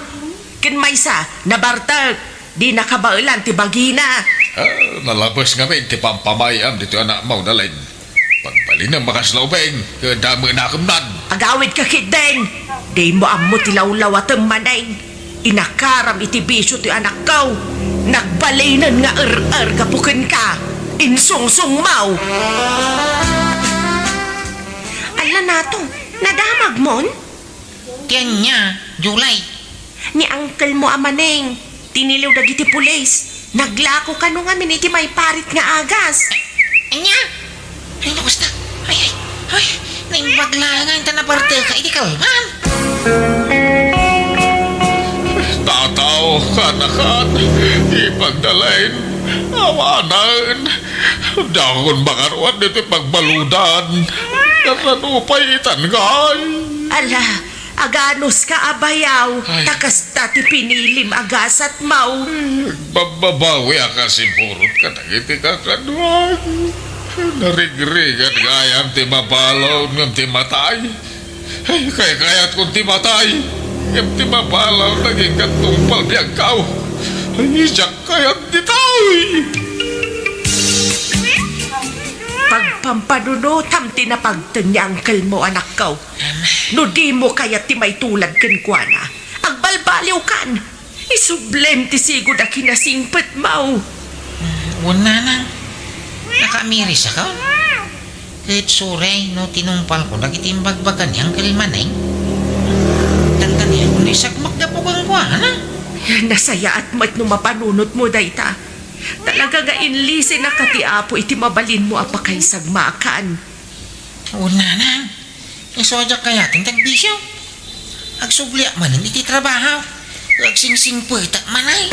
Ken maysa, nabartek, di nakabaelan ti bagina. Ah, nalabes ngamin ti pampamay-am ditoy anakmo, Naleng. Pagbalinem a kasla ubing, ket damo a nakemnan. Agawidka ketdin, dimo ammo ti lawlawatem manen. Inakaram iti bisio ti anakko. Nagbalinen nga er-er gapu kenka. Insungsongmo. Ala, Nato, nadamagmon? Ti ania, July? Ni uncle mo a Maneng, tiniliw dagiti pulis. Naglako kano ngamin iti maiparit nga agas. Ania? Ay, no kasta. Ay, ay, ay, naimbag la nga inta naparteka iti kalman. Tataw, kanakan, ipagdalain, awanan. Dakon makaruar ditoy pagbaludan. Kasano pay itan ngay? Ala, aganuska a bayaw, ay. Ta kasta ti pinilim a gasatmo. Ay, agbababawi a kasimurot kadagiti kakaduak. Narigrigat gayam ti mabalon ngem ti matay. Ay, kaykayatkon ti matay, ngem ti mabalon nagingga tungpal biagko. Ay, diak kayat ditoy. Pagpampanunotam ti napagteng ni uncle mo, anakko. No dimo kayat ti maitulad kenkuana, agbalbaliwkan. Isublem ti sigud a kinasingpetmo. Wen, nanang, nakaamirisakon. Ket suray no tinungpalko dagiti imbagbaga ni Uncle Maneng. Tantaniakon a isagmak gapu kenkuana. Nasayaat met no mapanunotmo dayta. Talaga nga inlisinaka ti Apo iti mabalinmo a pakaisagmakan. Wen, nanang, isu a diak kayaten ti agbisio. Agsubliak manen iti trabaho. Agsingsingpetak manen.